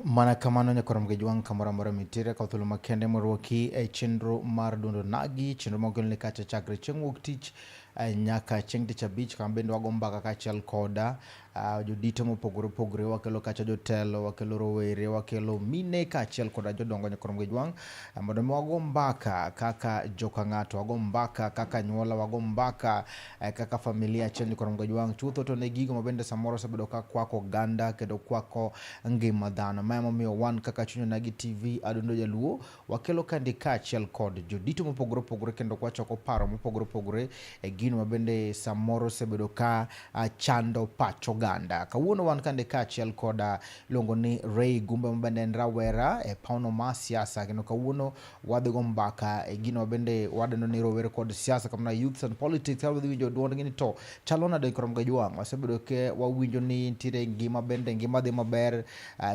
Mana kamano nyakoro Mgejwang' kamoro amora mitiere kaw thuolo makende morwaki e chenro mar Duond Onagi, chenro makeloni kacha chakre chieng' wuok tich nyaka chieng' tich abich kama bende wago mbaka kaachiel koda jodito mopogore opogore, wakelo kacha jotelo, wakelo rowere, wakelo mine kaachiel koda jodongo nyakoro Mgejwang' mondo mi wago mbaka kaka joka ng'ato, wago mbaka kaka anyuola, wago mbaka kaka familia achiel nyakoro Mgejwang'. Chutho to ne gigo ma bende samoro osebedo ka kwako oganda kendo kwako ngima dhano. Ma emomiyo wan kaka Chuny Onagi TV Adundo Jaluo wakelo kandi kaachiel kod jodito mopogore opogore kendo kwachoko paro mopogore opogore e gino ma bende samoro osebedo ka chando pach oganda. Kawuono wan kande kaachiel kod iluongo ni Ray Gumbe ma bende en rawera e pawno mar siasa kendo kawuono wadhi go mbaka e gino ma bende wadendo ni rowere kod siasa kama youths and politics. Ka wadhi winjo duondgi ni to chalo nade koro Mgajwang', wasebedo ke wawinjo ni nitiere ngima bende ngima dhi maber.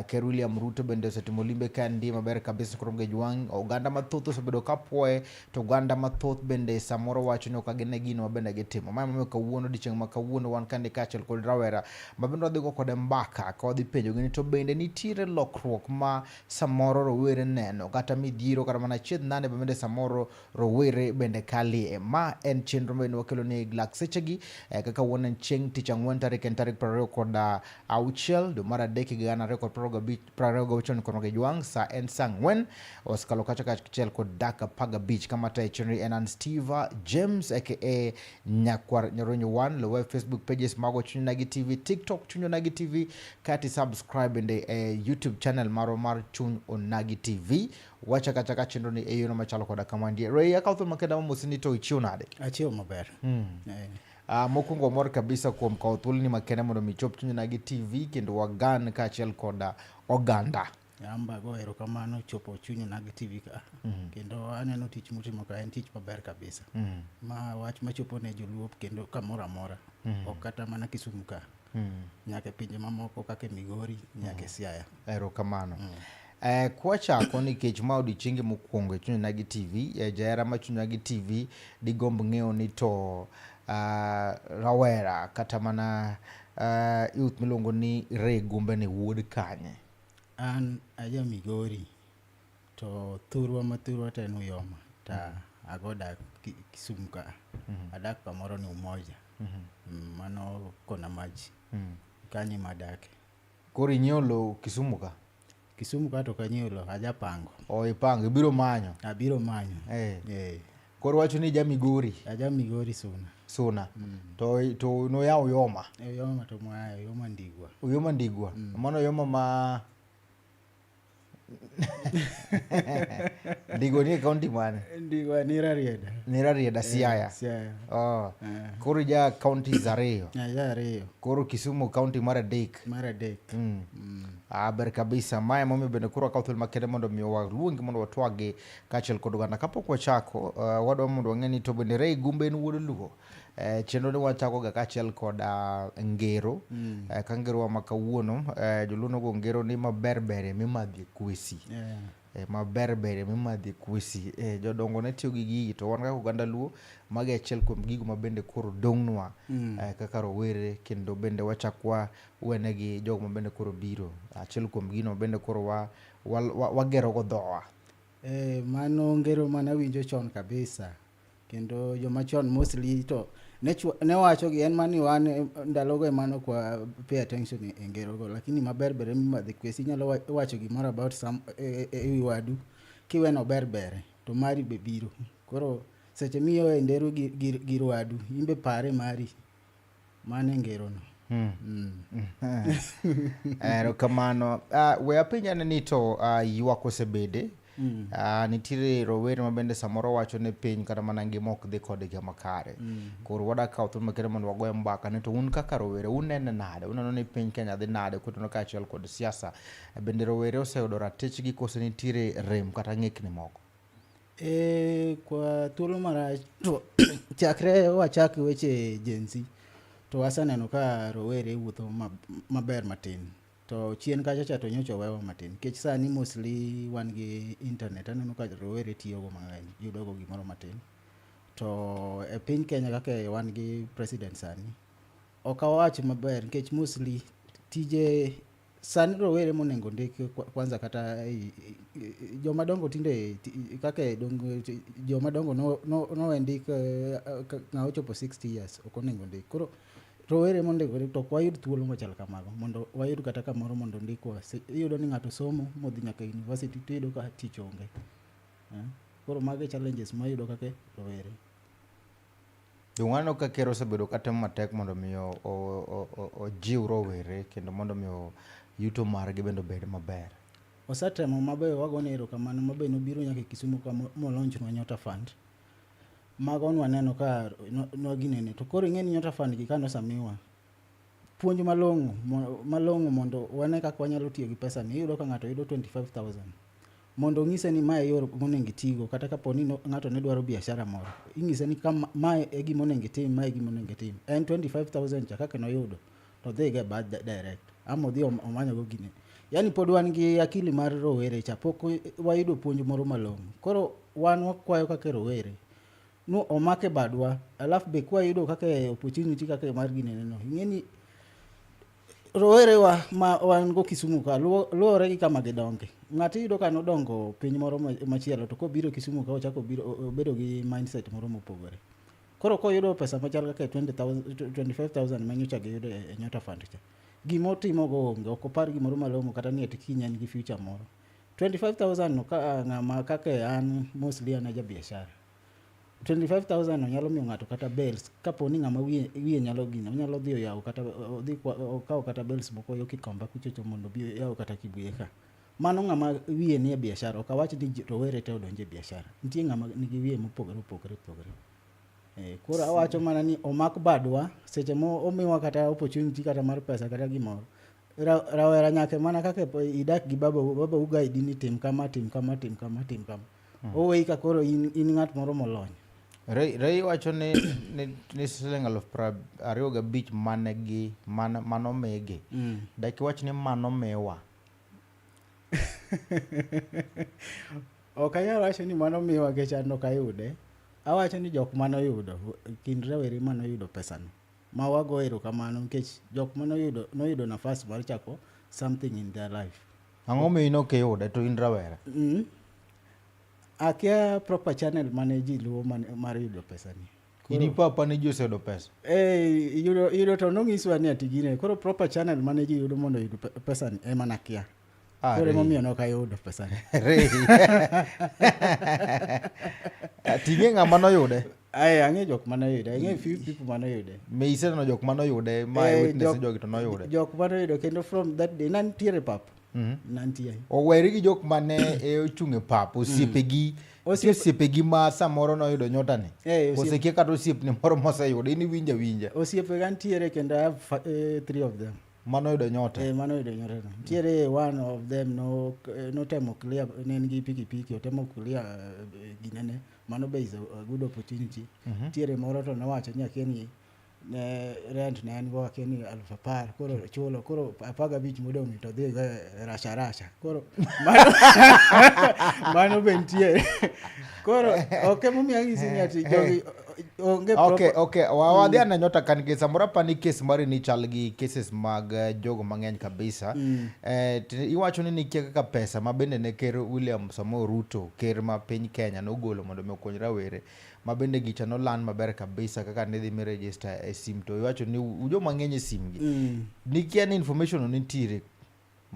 Ker William Ruto bende osetimo limbe ka ndi maber kabisa koro Mgajwang', oganda mathoth osebedo ka puoye to oganda mathoth bende samoro wacho ni ok gine gino ma bende gitimo. Ma emomiyo kawuono odiechieng' ma kawuono wan kande kaachiel kod rawera ma bende wadhi go kode mbaka ka wadhi penjogi ni to bende nitiere lokruok ma samoro rowere neno kata midhiero kata mana achiedh nade ma bende samoro rowere bende kalie. Ma en chenro ma bende wakelo ni lak sechegi kaka wuon en chieng' tich ang'wen tarik en tarik 26 dwe mar adek higa 2026 kono gi sa en sa 4 osekalo kacha kachiel kod dakika 15 kama tayo chenro en an Steve James aka Nyakwar Nyaronyo 1. Luwe Facebook pages mago Chuny Onagi TV, TikTok Chuny Onagi TV, kati subscribe bende e YouTube channel marwa mar Chuny Onagi TV. Wachaka chaka chenro ni e yono machalo koda kama ndie. Ray, akawo thuolo makende mamosi ni to ichiew nade? Achiew maber. Mokwongo mor kabisa kuom kawo thuoloni makende mondo mi chop Chuny Onagi TV kendo wagan kaachiel koda oganda. Amba go erokamano chopo Chuny Onagi TV ka. Kendo aneno tich mutimo ka en tich maber kabisa. Ma wach machopo ne joluo kendo kamoro amora. Ok kata mana Kisumu ka. Nyaka e pinje mamoko kaka e Migori, nyaka e Siaya. Erokamano. Kwachako nikech ma odiechienge mokwongo e Chuny Onagi TV, jahera ma Chuny Onagi TV digomb ng'eyo ni to rawera kata mana youth miluongo ni Ray Gumbe ni wuod kanye? An aja Migori to thurwa ma thurwa to en Uyoma to ago dak Kisumu ka. Adak kamoro ni Umoja. Mano kona maji. Kanyo ema adake. Koro inyiewo lowo Kisumu ka? Kisumu ka to ok anyiewo lowo, aja pango. Oh, ipango, ibiro manyo? Abiro manyo. Koro wacho ni ija Migori? Aja Migori Suna. Suna. To noyawo Uyoma? Uyoma to mwaya, Uyoma Ndigwa. Uyoma Ndigwa. Mano Uyoma ma Ndigwa ni e kaunti mane? Ndigwa ni Rarieda. Ni Rarieda, Siaya. Siaya. Oh. Koro ija counties ariyo. Aja ariyo. Koro Kisumu county mar adek. Mar adek. Ber kabisa. Mae momiyo bende koro akawo thuolo makende mondo mi waluongi mondo watwagi kaachiel kod oganda. Kapok wachako, wadwa mondo wang'e ni to bende Ray Gumbe en wuod Luo. Chenro ni wachako ga kaachiel kod ngero. Ka ngerowa ma kawuono, joluo nogo ngero ni maber ber emimadhie kwesi. Maber ber emimadhie kwesi. Jodongo ne tiyo gi gigi to wan kaka oganda Luo, magi achiel kuom gigo ma bende koro dong'nwa kaka rowere kendo bende wachak wa wenegi jogo ma bende koro biro. Achiel kuom gino ma bende koro wagero go dhowa. Mano ngero mane awinjo chon kabisa. Kendo joma chon mostly to ne wacho gi en mani wan ndalogo ema ne ok wa pay attention e ngerogo, lakini maber ber emimadhe kwesi inyalo wacho gimoro about some e wi wadu kiweno ober bere to mari be biro. Koro seche miyo e ndero gir wadu in be pare mari. Mano e ngerono. Erokamano. We apenj ane ni to ywak osebede. Nitiere rowere ma bende samoro wacho ni piny kata mana ngima ok dhi kodgi makare. Koro wadwa kawo thuolo makende mondo wagoye mbaka ni to un kaka rowere unene nade? Uneno ni piny Kenya dhi nade kotenore kaachiel kod siasa? Bende rowere oseyudo ratichgi kose nitiere rem kata ng'ikni moko? Kwa thuolo marach to chakre wachak weche Gen Z to waseneno ka rowere wuotho maber matin. To chien kacha cha to nyocha owewa matin nikech sani mostly wan gi internet, aneno ka rowere tiyogo mang'eny, yudogo gimoro matin. To e piny Kenya kaka wan gi president sani, ok awach maber nikech mostly tije Sani rowere monego ndik kwanza kata joma dongo tinde kaka e dongo joma dongo no no nowe ndik ng'a ochopo 60 years ok onego ndik. Koro rowere monego ndik to ok wayud thuolo machal kamago mondo wayud kata kamoro mondo ndikwa. Iyudo ni ng'ato somo modhi nyaka e university tiyudo ka tich onge. Koro mago e challenges mwayudo kaka rowere. Donge waneno ka ker osebedo ka temo matek mondo mi ojiw rowere kendo mondo mi yuto margi bende obed maber. Osetemo mabe wagone erokamano mabe nobiro nyaka e Kisumu ka molaunch nwa Nyota Fund. Mago nwaneno ka nwaginene. To koro ing'e ni Nyota Fund gi ka nosemiwa, puonj malong'o malong'o mondo wane kaka wanyalo tiyo gi pesa ni. Iyudo ka ng'ato yudo 25,000. Mondo ong'ise ni mae e yor monego itigo kata kapo ni ng'ato ne dwaro biashara moro. Ing'ise ni ka mae e gima onego itim, mae e gima onego itim. En 25,000 cha kaka noyudo to odhi go e bad direct. Ama odhi omanyo go gine. Yaani pod wan gi akili mar rowere cha, pok wayudo puonj moro malong'o. Koro wan wakwayo kaka rowere no omake badwa, alafu be kwayudo kaka opportunity kaka mar ginene no. Ing'e ni rowerewa ma wan go Kisumu ka luwore gi kama gidonge. Ng'ato iyudo ka nodongo piny moro machielo to kobiro Kisumu ka ochako obiro obedo gi mindset moro mopogore. Koro koyudo pesa machal kaka 20,000 25,000 ma nyocha giyudo e Nyota Fund cha, gima otimo go onge, ok opar gimoro malong'o kata ni ati kiny en gi future moro. 25,000 no ka ng'ama kaka an mostly an a ja biashara. 25,000 no nyalo miyo ng'ato kata bales kapo ni ng'ama wiye, wiye nyalo gino onyalo dhi oyawo kata odhi okawo kata bales moko yo Kikomba kuchocho mondo obi oyaw kata Kibuye ka. Mano ng'ama wiye nie biashara, ok awach ni rowere te odonjo e biashara. Nitie ng'ama nigi wiye mopogore opogore opogore. Koro awacho mana ni omak badwa seche mo omiwa kata opportunity kata mar pesa kata gimoro. Rawera nyaka mana kaka idak gi babau, babau guide ni tim kama, tim kama, tim kama, tim kama. Oweyi ka koro in ng'at moro molony. Ray wacho ni siling 25,000 mane gi manomigi. Dak iwach ni mano miwa. Ok anyal wacho ni mano miwa nikech an ok ayude. Awacho ni jok manoyudo, kind rawere manoyudo pesano. Ma wago erokamano nikech jok manoyudo noyudo nafas mar chako something in their life. Ang'o miyo in ok iyude to in rawera? Akia proper channel mane ji luwo mar yudo pesani. In ipo ni ji oseyudo pesa? Yudo to nonyiswa ni ati gine. Koro proper channel mane ji yudo mondo oyud pesani ema nakia. Koro emomiyo ne ok ayudo pesani. Ray. Ting'e ng'ama noyude? Aye, ang'e jok manoyude. Ang'e few people manoyude. Me iseneno jok manoyude ma witness jogi to noyude? Jok manoyudo kendo from that day nantiere pap. Nantie. Oweri gi jok mane ochung' e pap, osiepegi. Osiepegi ma samoro noyudo nyota ni. Osekia kata osiepni moro moseyudo, in iwinjo awinja. Osiepega ntiere kendo I have 3 of them. Manoyudo nyota? Manoyudo nyota no. Ntiere one of them no notemo clear, ne en gi pikipiki, otemo clear ginene. Mano be is a good opportunity. Ntiere moro to nowacho ni akia ni ne rent ne en go akia ni 10,000, koro chulo, koro 15 modong' to dhi go rasha rasha. Koro mano be nitie. Koro ok emomiyo anyisi ni ati jogi onge Okay, okay. Wadhi ane nyota ka nikech samoro apani kes mari ni chal gi cases mag jogo mang'eny kabisa. Iwacho ni nikia kaka pesa ma bende ne ker William Samoei Ruto, ker ma piny Kenya nogolo mondo mi okony rawere, ma bende gicha noland maber kabisa kaka ne dhi mi register e sim, to iwacho ni joma ng'eny e sim gi. Nikia ni information no nitiere.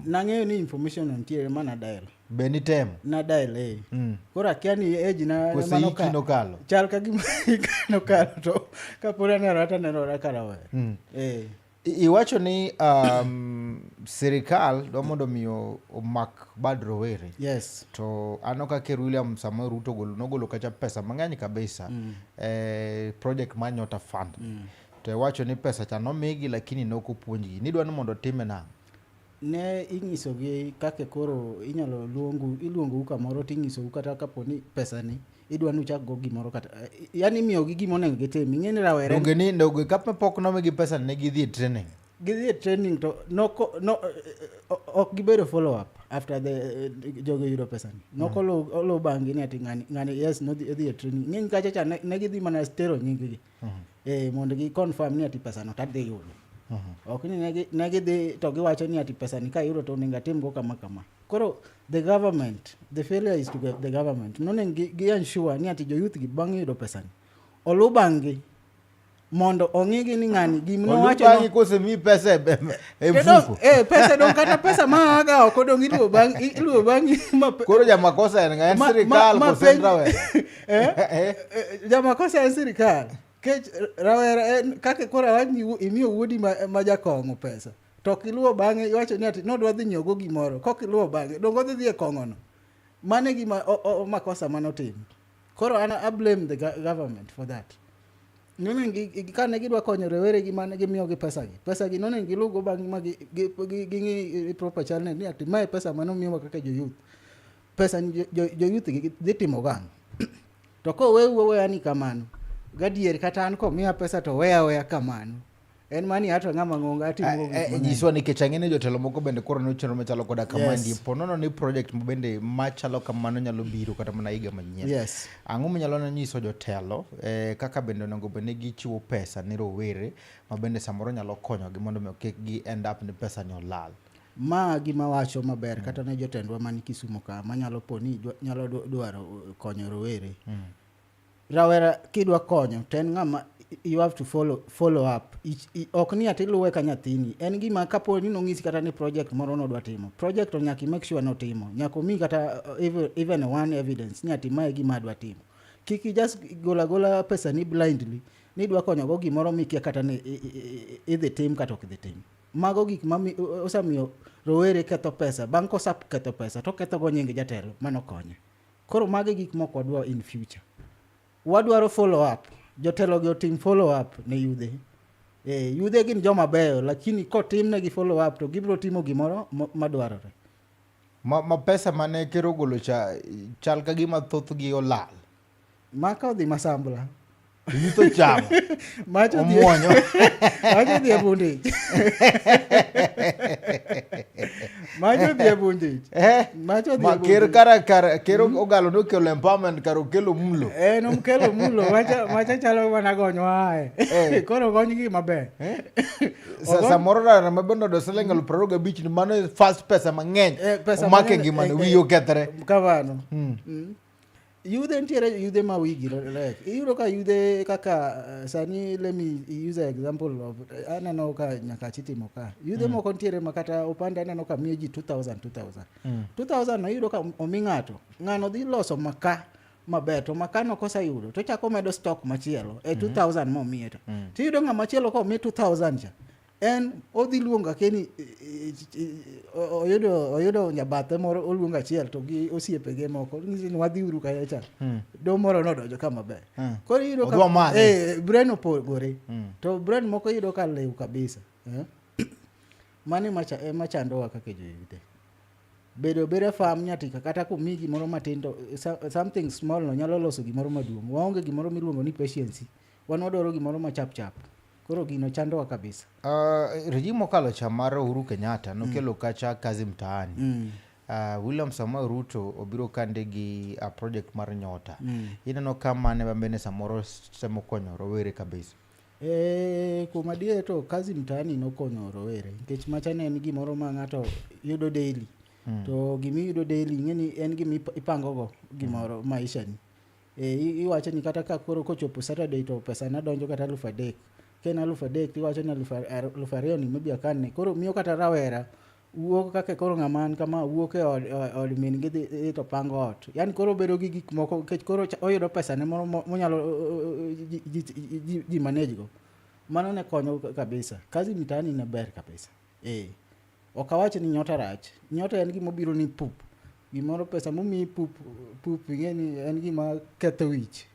Nang'eyo ni information no nitiere ma nadial. Be nitemo? Nadial. Koro akia ni age na Kose mano hiki ka nokalo? Chal ka gima hika nokalo to kapod anenora to anenora ka rawera. Iwacho ni sirikal dwa mondo mi omak bad rowere. Yes. To aneno ka Ker William Samoei Ruto nogolo kacha pesa mang'eny kabisa. Project mar Nyota Fund. To iwacho ni pesa cha nomigi lakini ne ok opuonjgi. Nidwa ni mondo otime nang'o? Ne inyisogi kaka koro inyalo luongu, iluongou kamoro tinyisou kata kapo ni pesa ni idwa ni uchak go gimoro kata, yani imiyogi gima onego gitim. Ing'e ni rawere Donge ni, donge ka pok nomigi pesa ne gidhi e training? Gidhi e training to no, ok gibedo follow up after the jogi oyudo pesa ni. Nok oluw bang'gi ni ati ng'ani yes nodhi odhi e training. Ng'eny kacha cha ne gidhi mana tero nying gi. Mondo gi confirm ni ati pesa no tadhi yudo. Ok ni ne gidhi to giwacho ni ati pesa ni kayudo to onego atimgo kama kama. Koro the government, the failure is to the government. Nonego gi ensure ni ati jo youth gi bang' yudo pesa ni oluw bang' gi mondo ong'igi ni ng'ani gima nowacho no kosemi pesa e mfuko. Pesa dong' kata pesa ma aga oko dong' iluwo bang' iluwo bang' ma koro jamakosa en ng'a? En sirikal koso en rawera? Jamakosa en sirikal. Kech rawera en kaka koro awach ni imiyo wuodi ma jakong'o pesa to ok iluwo bang'e iwacho ni ati nodwa dhi nyiewogo gimoro, kok iluwo bang'e dong' odhi dhi e kong'ono. Mano e gima makosa manotim. Koro an I blame the government for that. Kane gidwa konyo rowere gi mane gimiyogi pesa gi, pesa gi nonego giluwgo bang' ma ging'i proper channel ni ati mae pesa mane omiwa kaka jo youth. Pesa ni jo youth gi dhi timo gang'o? To kowewu aweya ni kamano, gadier kata an komiya pesa to weya aweya kamano. En mani ato ng'ama ng'ongo atimo gik mang'eny. Nyiswa nikech ang'e ni jotelo moko bende koro ne chenro machalo koda kamaendi. Po nono ni project ma bende machalo kamano nyalo biro kata mana higa manyien. Ang'o minyalo nyiso jotelo kaka bende onego bed ni gichiwo pesa ne rowere ma bende samoro nyalo konyogi mondo mi kik gi end up ni pesa ni olal? Ma gima wacho maber kata ne jotendwa man Kisumu ka manyalo po ni nyalo dwaro konyo rowere. Rawera kidwa konyo to en ng'ama you have to follow up. Ok ni ati luwe ka nyathini. En gima kapo ni nong'isi kata ni project moro nodwa timo. Project to nyaka i make sure notimo. Nyaka omiyi kata even one evidence ni ati mae gima adwa timo. Kik i just gola gola pesa ni blindly ni idwa konyogo gimoro mikia kata ni idhi tim kata ok idhi tim. Mago gik ma osemiyo rowere ketho pesa. Bang' koseketho pesa to oketho go nying jatelo manokonye. Koro magi gik mok wadwa in future. Wadwaro follow up. Jotelo gi otim follow up ne yudhe. Yudhe gin joma beyo, lakini kotimnegi follow up to gibiro timo gimoro madwarore. Ma pesa mane ker ogolo cha chal ka gima thothgi olal. Maka odhi masambla. Yutho chamo. Macho odhi Omuonyo. Macho odhi e bundich. Macho odhi e bundich. Macho odhi e Ma ker bundich. kara kara ker ogalo nokelo empowerment kar okelo mulo. En omkelo mulo, macha chalo mana gonywa ae. Koro gonygi maber. Samoro rawera ma bende odo siling 25 ni mano e first pesa mang'eny. Pesa Omake mang'eny, ngimane, wiye okethre. Kamano. Yudhe nitiere yudhe ma wigi lek. Iyudo ka yudhe kaka sani let me use an example of aneno ka Nyakach itimo ka. Yudhe moko nitiere ma kata opande aneno ka miyo ji 2000 2000. 2000 no iyudo ka omi ng'ato. Ng'ano dhi loso maka maber to maka no koseyudo to ochako medo stock machielo e 2000 momiye to. Tiyudo ng'ama chielo komi 2000 cha. En odhi luongo akeni oyudo nyabathe moro oluongo achiel to gi osiepege moko nyisi ni wadhi uru kacha cha. Do moro nodonjo ka maber. Koro iyudo ka Odwa madhe. Brain opogore. To brain moko iyudo ka liw kabisa. Mano ema chandowa kaka joyudhe. Bedo abeda farm nyatika kata komiyi gimoro matin to something small no nyalo loso gimoro maduong'. Waonge gimoro miluongo ni patience. Wan wadwaro gimoro ma chap chap. Koro gino chandowa kabisa. Regime mokalo cha mar Uhuru Kenyatta nokelo kacha kazi mtaani. William Samoei Ruto obiro kande gi a project mar Nyota. Ineno ka mane ma bende samoro temo konyo rowere kabisa. Kuom adier to kazi mtaani nokonyo rowere nikech macha ne en gimoro ma ng'ato yudo daily. To gimiyudo daily ing'e ni en gima ipango go gimoro maisha ni. Iwacho ni kata ka koro kochopo Saturday to pesa na donjo kata 3,000. Ka en 3,000 tiwacho ni 2,000 ni maybe akan ne. Koro miyo kata rawera wuok kaka koro ng'ama an kama wuok e od min gi dhi to pango ot. Yani koro obedo gi gik moko nikech koro oyudo pesa ne moro monyalo ji manage go. Mano ne konyo kabisa. Kazi mitaani ne ber kabisa. Ok awach ni Nyota rach. Nyota en gima obiro ni pup. Gimoro pesa momiyi pup, pup ing'e ni en gima ketho wich.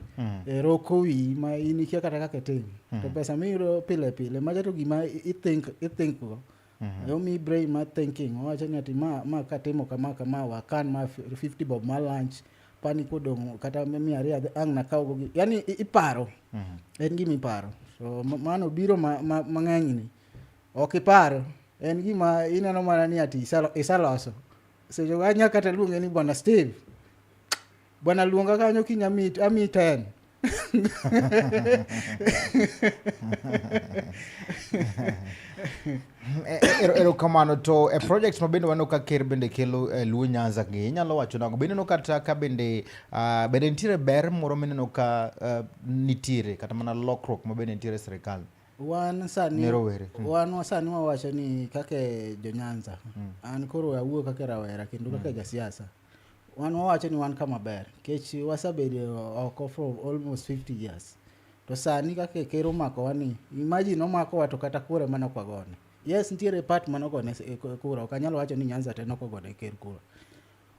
Roko wiyi ma in ikia kata kaka itim. To pesa miyudo pile pile, macha to gima i think go. Omiyi brain mar thinking. Owacho ni ati ma katimo kama kama, wakan ma 50 bob mar lunch, pani kodong' kata 200 ang' nakaw go gi. Yani iparo. En gima iparo. So mano biro mang'eny ni. Ok iparo. En gima ineno mana ni ati iseloso. Seche go anya kata luonge ni Bwana Steve. Bwana luonga kanyo kiny ami 10. Erokamano. To e projects ma bende waneno ka ker bende kelo e Luo Nyanza gi, inyalo wacho nang'o? Bende ineno kata ka bende bende nitiere ber moro mineno ka nitiere kata mana lokruok ma bende nitiere e sirikal? Wan sani Ne rowere. Wan sani wawacho ni kaka jo Nyanza, an koro awuo kaka rawera kendo kaka jasiasa. Wan wawacho ni wan kama ber nikech wasebedo oko for almost 50 years. To sani kaka ker omakowa ni, imagine omakowa to kata kura ema nok wagone. Yes, nitiere part manogone kura, ok anyal wacho ni Nyanza te nokogone ker kura.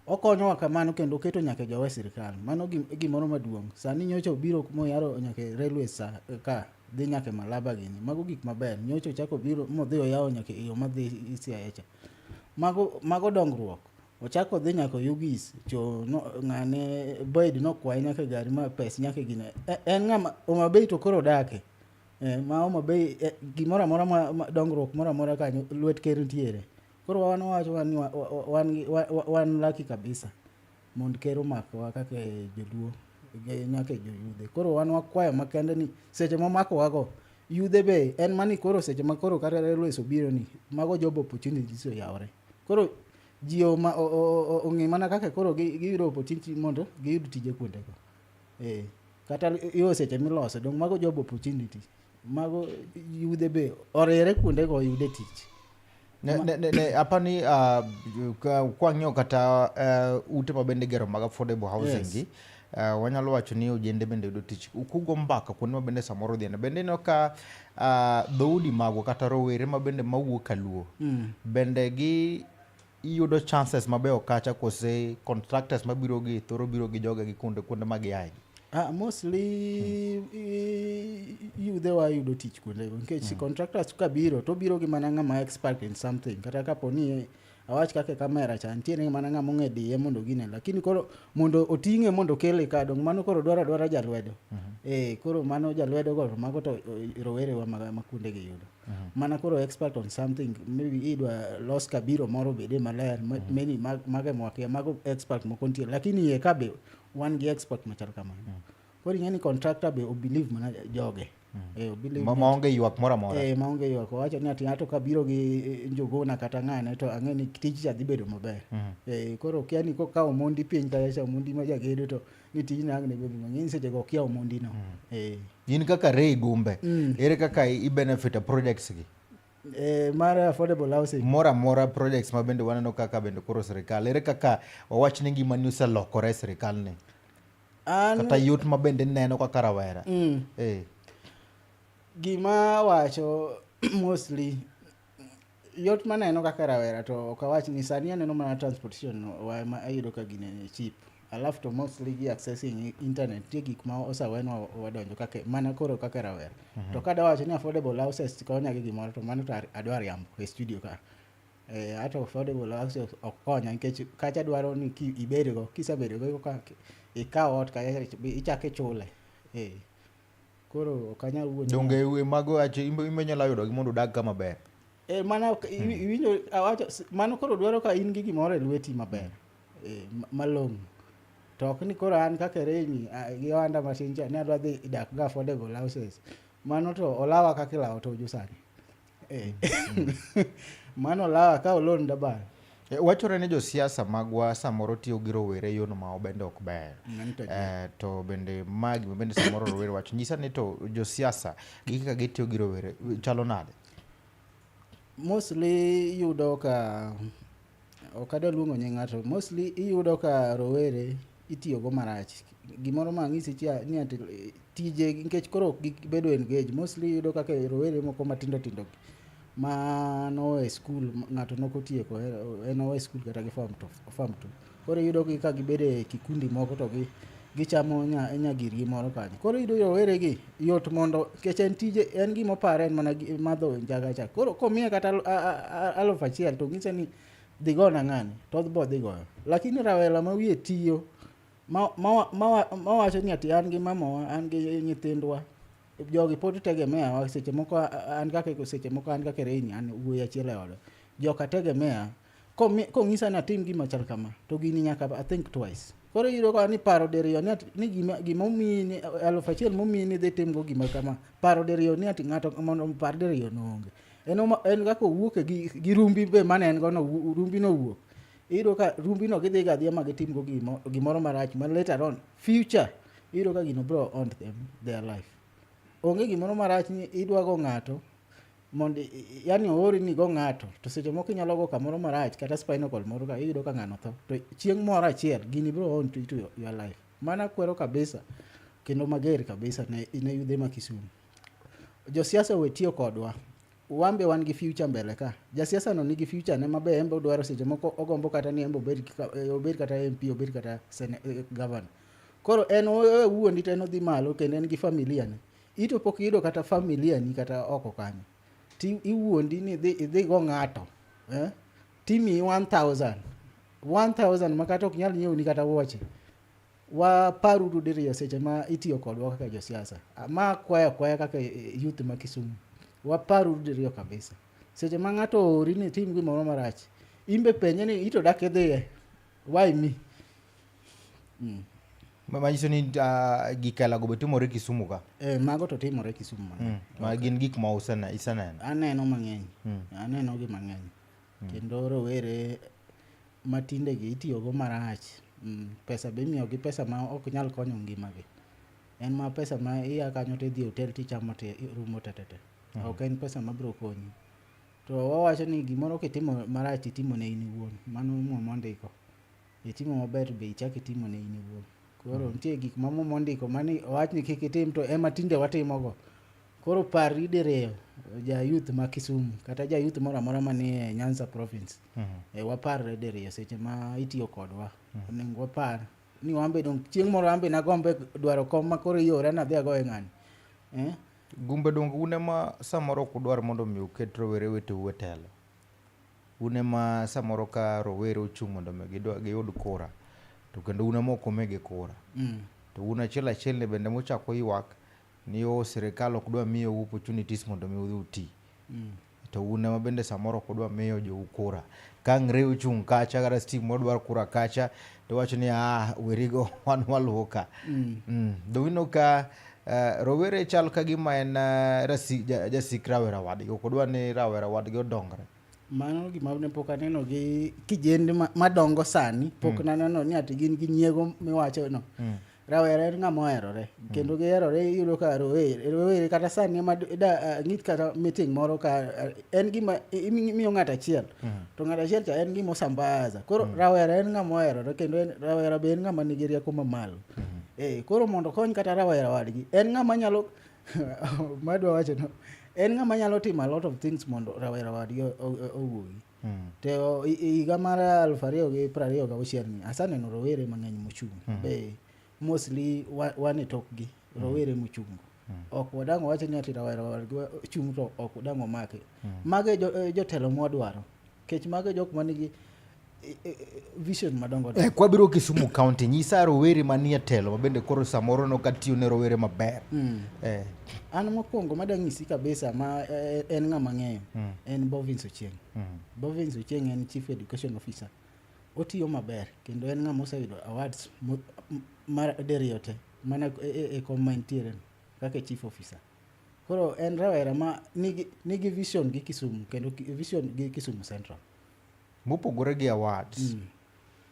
Okonyowa kamano kendo oketo nyaka jowa e sirikal. Mano gimoro maduong'. Sani nyocha obiro moyaro nyaka railways sa, ka dhi nyaka Malaba gini. Mago gik maber. Nyocha ochako obiro modhi oyawo nyaka e yo madhi Siaya cha. Mago dongruok. Ochako odhi nyaka Oyugis cho no, ng'ane Boyd nokwaye nyaka e gari ma pes nyaka gine. En ng'ama Homa Bay to koro odake. Ma Homa Bay gimoro amora ma dongruok moro amora kanyo lwet ker nitiere. Koro wan wawacho ni wan lucky kabisa mondo ker omakwa kaka joluo nyaka joyudhe. Koro wan wakwayo makende ni seche momakowago yudhe be en mani koro seche ma koro kata railways obiro ni mago job opportunities oyawore. Koro ji ong'e mana kaka koro giyudo opportunity mondo giyud tije kuondego. Kata yo seche miloso dong mago job opportunity. Mago yudhe be oriere kuondego oyude tich. Ne apani kwang'iyo kata ute ma bende igero mag affordable housing gi, wanyalo wacho ni ojende bende yudo tich. Kugo mbaka kuonde ma bende samoro odhiene. Bende ineno ka dhoudi magwa kata rowere ma bende mawuok kaluo bende gi iyudo chances mabeyo kacha kose contractors mabiro gi thoro biro gi joge gi kuonde ma giaye? Mostly yudhe wa yudo tich kuondego nikech contractors kabiro to biro gi mana ng'ama expert in something. Kata kapo ni awach kaka kamera cha nitiere mana ng'ama ong'e diye mondo gine, lakini koro mondo oting'e mondo okele ka dong mano koro dwaro adwara jalwedo. Koro mano jalwedo go mago to rowerewa ma kuonde gi yudo. Mana koro expert on something, maybe idwa los kabiro moro obede maler, many mago ema mago expert moko nitie, lakini iye ka be wan gi expert machal kamano. Koro ing'e ni contractor be obelieve mana joge. Obelieve maonge ywak moro amora. Maonge ywak. Owacho ni ati ng'ato ka biro gi Njuguna kata ng'ane to ang'e ni tij cha dhi bedo maber. Koro okia ni kokawo Omondi piny kacha cha, Omondi ma jagedo to ni tijni ang' ne bed mang'eny seche go okia Omondi no. In kaka Ray Gumbe, ere kaka i benefit e projects gi? Mar affordable housing. Moro amora projects ma bende waneno kaka bende koro sirikal. Ere kaka wawach ni ngimani oselokore e sirikal ni? Kata yot ma bende ineno kaka rawera. Gima wacho mostly yot maneno kaka rawera to ok awach ni sani aneno mana transportation wa ma ayudo ka gine cheap. Alafu to mostly gi accessing internet nitie gik ma osewenwa wadonjo kaka mana koro kaka rawera. To kada wacho ni affordable houses konya gi gimoro to mano to adwa riambo e studio ka. Ato affordable houses ok konya nikech kacha dwaro ni ki ibedgo, kisebedo go koka ikaw ot kacha ichako ichule. Koro ok anyal wuoyo. Donge mago imbe inyalo yudo gi mondo udag kama ber. Mana iwinjo awacho mano koro dwaro ka in gi gimoro e lweti maber. Malong'o. To ok ni koro an kaka Reni gi ohanda matin cha ni adwa dhi dak ga affordable houses. Mano to olawa kaka ilawo tuju sani. Mano olawa ka olon dabal. Wachore ni josiasa magwa samoro tiyo gi rowere e yono ma bende ok ber. To bende ma gima bende samoro rowere wacho. Nyisa ni to josiasa gi kaka gitiyo gi rowere chalo nade? Mostly iyudo ka ok adwa luongo nying ng'ato, mostly iyudo ka rowere itiyogo marach. Gimoro ma ang'isi cha ni ati tije nikech koro ok gibedo engage. Mostly iyudo kaka rowere moko matindo tindo ma nowe skul, ng'ato nokotieko, en owe skul kata gi form two, form two. Koro iyudo gi ka gibedo e kikundi moko to gichamo nya girgi moro kanyo. Koro iyudo rowere gi yot mondo nikech en tije, en gima opare en mana madho njaga cha. Koro komiye kata 1000 to ng'ise ni dhi gona ng'ani to odhi bodhi goyo. Lakini rawera ma wiye tiyo mawacho ni ati an gi mamawa, an gi nyithindwa, jogi pod tegemea wa seche moko an kaka seche moko an kaka Reini an wuoyi achiel e ode. Joka tegemea kong'isa ni atim gima chal kama to gini nyaka I think twice. Koro iyudo ka ni paro diriyo ni ati ni gima omiyi ni 1000 momiyi ni dhi timgo gima kama, paro diriyo ni ati ng'ato mondo opar diriyo no onge. En, en kaka owuok e gi rumbi be mane en go no, rumbi no owuok. Iyudo ka rumbi no gidhi ga adhiya ma gitimgo gimoro marach ma later on future iyudo ka gino bro haunt them their life. Onge gimoro marach ni idwa go ng'ato mondo yani oori ni go ng'ato to seche moko inyalo go kamoro marach kata spinal cord moro ka iyudo ka ng'ano tho to chieng' moro achiel gini bro haunt into your life. Mano akwero kabisa kendo mager kabisa ne yudhe ma Kisumu. Josiasa owe tiyo kodwa. Wan be wan gi future mbele ka. Jasiasa no nigi future ne maber, en be odwaro seche moko ogombo kata ni en be obed, obed kata MP, obed kata governor. Koro en owuondi to en odhi malo kendo en gi familia ne. Ito pok iyudo kata familia ni kata oko kanyo. Ti iwuondi ni idhi go ng'ato. Eh? Timiyi 1000. 1000 ma kata ok nyal nyiewni kata wuoche. Waparuru diriyo seche ma itiyo kodwa kaka josiasa. Ma kwayo akwaya kaka youth ma Kisumu. Waparuru diriyo kabisa. Seche ma ng'ato oori ni itim gimoro marach, in be penje ni ito dak idhiye. Why me? Manyiso ni gik alago be timore Kisumu ka? Mago to timore Kisumu mang'eny. Ma gin gik ma iseneno? Aneno mang'eny. Aneno gi mang'eny. Kendo rowere matinde gi itiyogo marach. Pesa be imiyogi pesa ma ok nyal konyo ngimagi. En ma pesa ma iya kanyo to idhi e hotel tichamo to rumo tetete. Ok en pesa mabiro konyi. To wawacho ni gimoro kitimo marach titimo ne in iwuon. Mano Muma ondiko. Itimo maber be ichak itimo ne in iwuon. Koro nitie gik ma Muma ondiko mani owach ni kik itim to ema tinde watimogo. Koro parri diriyo ja youth ma Kisumu kata ja youth moro amora manie Nyanza province. Waparre diriyo seche ma itiyo kodwa. Onego wapar ni wan be dong chieng' moro an be nagombe dwaro kom ma koro iora nadhi agoye ng'ani. Gumbe dong un ema samoro ok udwar mondo mi uket rowere weteu e telo. Un ema samoro ka rowere ochung' mondo mi giyud kura to kendo un ema ok umigi kura. To un achiel achiel ni bende muchako ywak ni o sirikal ok dwa miyou opportunities mondo mi udhi uti. To un ema bende samoro ok udwa miyo jou kura. Ka ang' Ray ochung' kacha kata Steve moro dwaro kura kacha to wacho ni ah werigo wan waluwo ka. Do ineno ka rowere chal ka gima en jasik rawera wadgi ok odwa ni rawera wadgi odongre. Mano gima ne pok aneno gi kijende madongo sani pok naneno ni ati gin gi nyiego miwacho no. Rawera en ng'ama oherore kendo giherore iyudo ka rowere kata sani ema da ng'ith kata meeting moro ka en gima imiyo ng'ato achiel to ng'ato achiel cha en gima osambaza. Koro rawera en ng'ama oherore kendo en rawera be en ng'ama nigi rieko mamalo. Koro mondo okony kata rawera wadgi en ng'ama nyalo madwa wacho no en ng'ama nyalo timo a lot of things mondo rawera wadgi owuogi. To higa mar 2026 ni asaneno rowere mang'eny mochung' be mostly wan e tokgi rowere mochung'. Ok wadang' wach ni ati rawera wadgi chung' to ok dang' omake. Mago e jotelo mwadwaro. Nikech mago e jok manigi vision madongo dongo. Kwabiro Kisumu County, nyisa rowere manie telo mabende koro samoro no katiyo ne rowere maber. An mokwongo madang' nyisi kabisa ma en ng'ama ng'eyo en Bovins Ochieng. Bovins Ochieng en Chief Education Officer. Otiyo maber kendo en ng'ama oseyudo awards mar diriyo te mana e kom ma entiere no kaka Chief Officer. Koro en rawera ma nigi vision gi Kisumu kendo vision gi Kisumu Central. Mopogore gi awards,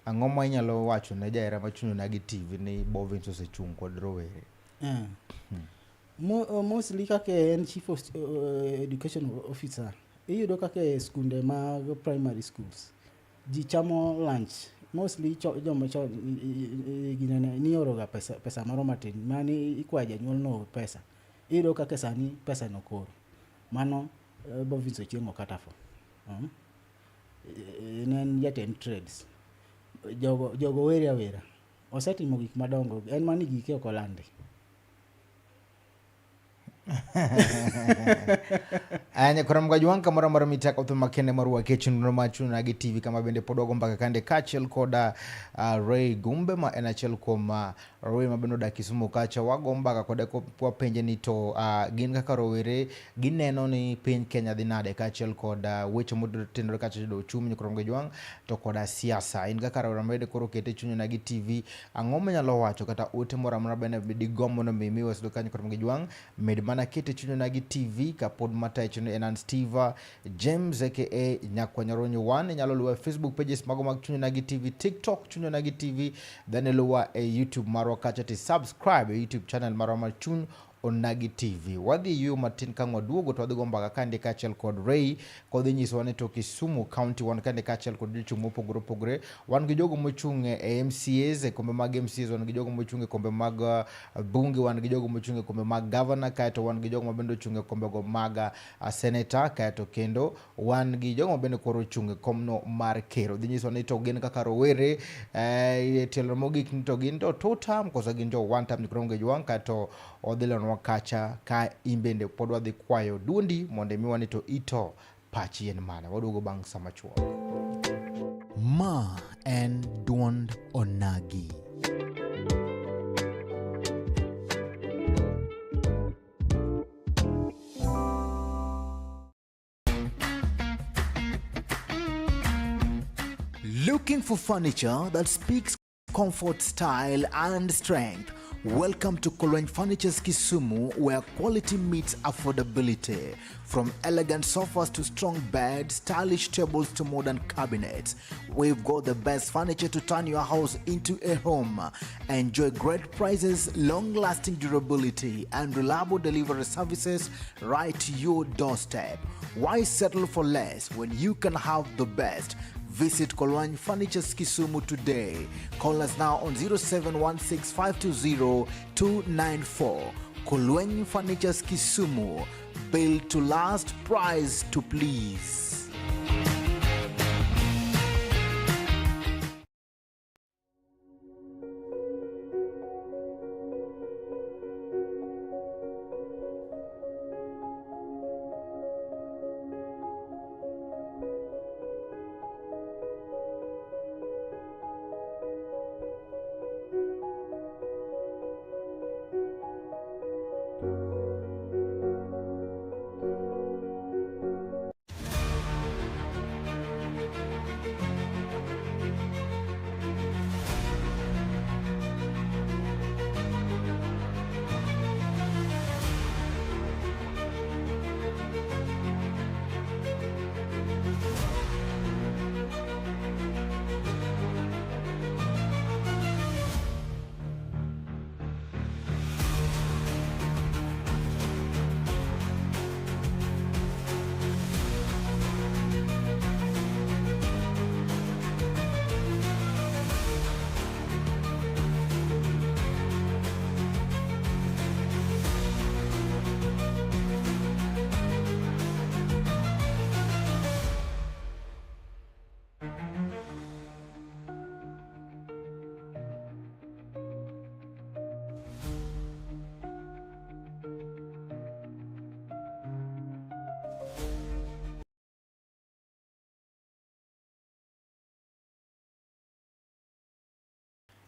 ang'o ma inyalo wacho ne jahera ma chuny onagi TV ni Bovins osechung' kod rowere? Mostly kaka en Chief of Education Officer, iyudo kaka e skunde mag primary schools, ji chamo lunch. Mostly joma chon ginene nioroga pesa moro matin, mani ikwayo janyuol no pesa. Iyudo kaka sani pesa no koro. Mano Bovins Ochieng' okatafo. Ne en jatend trades. Jogo were awera. Osetimo gik madongo, en mana ni gike ok olandi. Anya koro mga kamoro amora mitako thum makende mar wake chenro mar Chuny Onagi TV kama bende pod wago mbaka kande kaachiel koda Ray Gumbe ma en achiel kuom rowere ma bende odak Kisumu kacha. Wago mbaka kode wapenje ni to gin kaka rowere gineno ni piny Kenya dhi nade kaachiel kod weche motenore kaachiel kod ochumi nyikoro Jwang' to koda siasa. In kaka rawera ma bende koro kete Chuny Onagi TV, ang'o minyalo wacho kata ote moro amora bende digombo mondo mi imiwa kanyo koro Jwang' med mana kete Chuny Onagi TV kapod matayo chenro ni en an Steve James aka Nyakwa Nyaronyo 1. Inyalo luwa e Facebook pages mago mag Chuny Onagi TV, TikTok Chuny Onagi TV, then iluwa e YouTube marwa kacha ti subscribe e YouTube channel marwa mar Chuny Onagi TV. Wadhi yueyo matin ka waduogo to wadhi go mbaka kande kaachiel kod Ray kodhi nyisowa ni to Kisumu County wan kande kaachiel kod jochung' mopogore opogore. Wan gi jogo mochung' e MCAs, e kombe mag MCAs, wan gi jogo mochung' e kombe mag bunge, wan gi jogo mochung' e kombe mag governor, kaeto wan gi jogo mabende ochung' e kombego mag senator, kaeto kendo wan gi jogo mabende koro ochung' e komno mar ker. Odhi nyisowa ni to gin kaka rowere e tielo mogik ni to gin to two term koso gin jo one term nikoro jwang' kaeto odhi leronwa kacha ka in bende pod wadhi kwayo duondi mondo imiwa ni to ito pachi en mane. Waduogo bang' sama chuok. Ma en duond Onagi. Looking for furniture that speaks comfort, style, and strength? Welcome to Kolweny Furnitures Kisumu, where quality meets affordability. From elegant sofas to strong beds, stylish tables to modern cabinets, we've got the best furniture to turn your house into a home. Enjoy great prices, long-lasting durability, and reliable delivery services right to your doorstep. Why settle for less when you can have the best? Visit Kolwany Furnitures Kisumu today. Call us now on 0716520294. Kolwany Furnitures Kisumu. Built to last, price to please.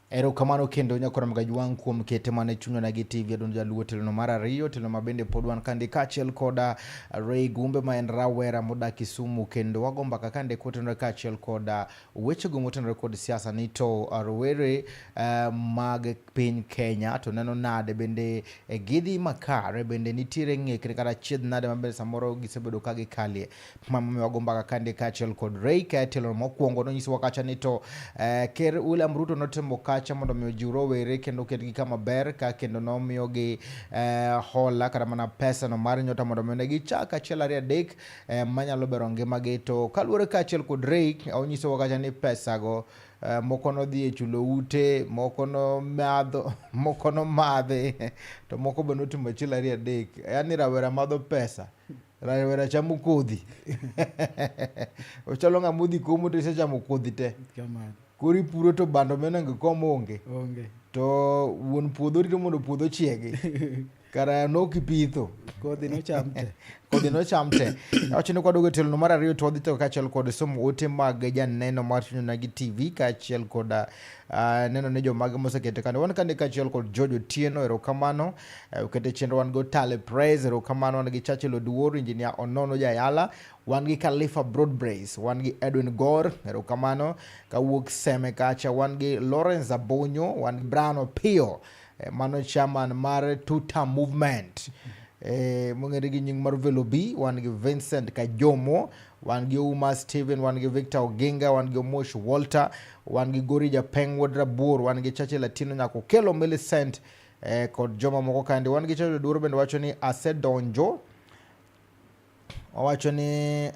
Erokamano kendo nyakora Mgajwang' kuom kete mane chunywa na gi TV Adundo Jaluo tielo mar ariyo, tielo ma bende pod wan kandi kaachiel koda Ray Gumbe ma en rawera modak Kisumu, kendo wago mbaka kande kotenore kaachiel koda wechego motenore kod siasa ni to rowere mag piny Kenya to neno nade, bende gidhi makare, bende nitiere ng'ikri kata chiedh nade ma bende samoro gisebedo ka gikalie. Mama wago mbaka kande kaachiel kod Ray ka tielo mokwongo nonyisowa kacha ni to Ker William Ruto notemo kacha mondo mi ojiw rowere kendo oketgi kama ber ka kendo nomiyogi hola kata mana pesa no mar nyota mondo mi ne gichak achiel ariyo adek manyalo bero ngimagi. To kaluwore kaachiel kod Ray, onyisowa kacha ni pesago moko nodhi e chulo ute, moko nomadho, moko nomadhi, to moko be notimo achiel ariyo adek. Yaani rawera madho pesa, rawera chamo kodhi. Ochalo ng'ama odhi komo to isechamo kodhi te. Kamano. Koro ipuro to bando monego ikom onge. Onge. To wuon puodho rito mondo puodho ochiegi. Kara nok ipitho. Kodhi nocham te. Kodhi nocham te. Awacho ni kwaduogo e tielo mar ariyo to wadhi chako kaachiel kod somo ote mag janeno mar Chuny Onagi TV kaachiel kod neno ni jomage mosekete kande. Wan kande kaachiel kod George Otieno, erokamano. Okete chenro wan go Tale Praise, erokamano. Wan gi Churchill Oduor, Engineer Onono Jayala, wan gi Khalifa Broadbrace, wan gi Edwin Gor, erokamano. Kawuok Seme kacha, wan gi Lawrence Abonyo, wan gi Brian Opio, mano chairman mar Tuta Movement. Mong'ere gi nying mar Velo B, wan gi Vincent Kajomo, wan gi Ouma Steven, wan gi Victor Oginga, wan gi Omosh Walter, wan gi Gori Japeng Wuod Rabuor, wan gi Chache Latino nyako Kelo Millicent kod joma moko kande. Wan gi Chache Duoro bende wacho ni asedonjo, owacho ni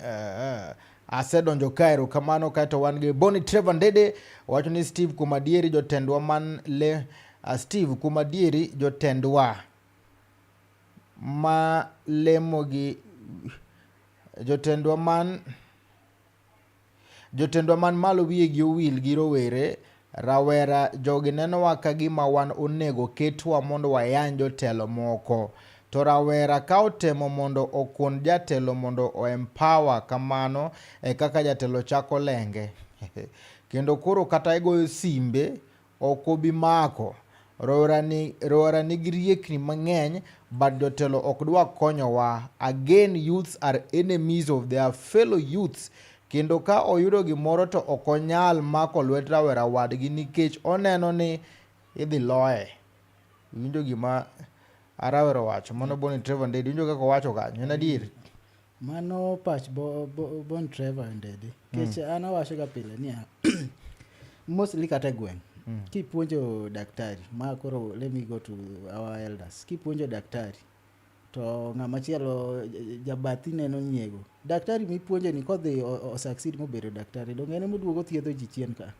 asedonjo ka, erokamano. Kaeto wan gi Boni Trevor Ndede owacho ni Steve, kuom adieri jotendwa man le Steve, kuom adieri jotendwa ma lemo gi jotendwa man malo wiyegi owil gi rowere rawera. Jogi nenowa ka gima wan onego ketwa mondo wayany jotelo moko, to rawera ka otemo mondo okon jatelo mondo o empower kamano e kaka jatelo chako lenge kendo koro kata igoyo simbe ok obi mako. Rawera nigi riekni mang'eny, but jotelo ok dwa konyowa. Again, youths are enemies of their fellow youths, kendo ka oyudo gimoro to ok onyal mako lwet rawera wadgi nikech oneno ni idhi loye. Iwinjo gima rawera owacho? Mano Boni Trevor Ndedi. Iwinjo kaka owacho kanyo? En adier? Mano pach Bon Trevor Ndede. Nikech an awacho ga pile niya, mostly kata e gweng', kipuonjo daktari, ma koro let me go to our elders, kipuonjo daktari to ng'ama chielo jabathi neno nyiego. Daktari mipuonjo ni kodhi o succeed mobedo daktari, donge en emoduogo thiedho ji chien ka?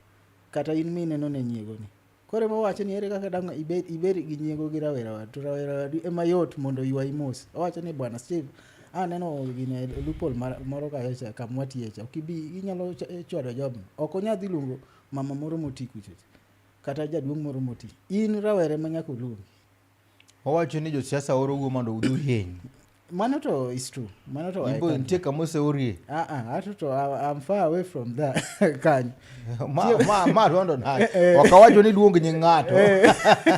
Kata in mineno ne nyiego ni. Koro ema owacho ni ere kaka dang' ibed gi nyiego gi rawera wadu, to rawera wadu ema yot mondo oywayi mos. Owacho ni bwana Steve, aneno gine loophole moro kacha cha kama watiye cha, ok ibi inyalo chwado job. Ok onyal dhi luongo mama moro moti kucho cha, kata jaduong' moro moti. In rawera ema nyaka oluongi. Owacho ni josiasa orou mondo udhi uhiny. Mano to is true. Mano to I Imbo can't. nitie kama oseorie. Ah ah, ato to I'm far away from that kanyo. Ma rondo nade? Ok awacho ni luong nying ng'ato.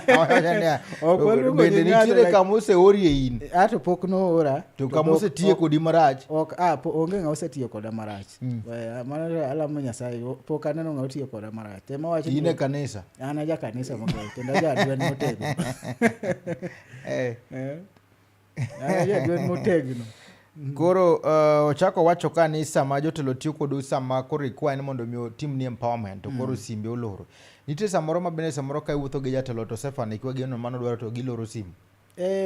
Awacho niya, Ok waluongo bende nying ng'ato, nitiere kama oseorie in Ato pok noora. to kama osetiye kodi marach. Ok, onge ng'a osetiyo koda marach. Mano to alamo Nyasaye, pok aneno ng'a otiyo koda marach. Tema wacho In e kanisa. An aja kanisa mogoyo, kendo aja adwen motegno. An aja adwen motegno. Koro ochako wacho ka ni sama jotelo tiyo kodu, sama koro ikwaye ni mondo mi otimni empowerment, to koro simbe oloro. Nitie samoro ma bende samoro ka iwuotho gi jatelo to osefanikiwa gi mano dwaro to giloro simu.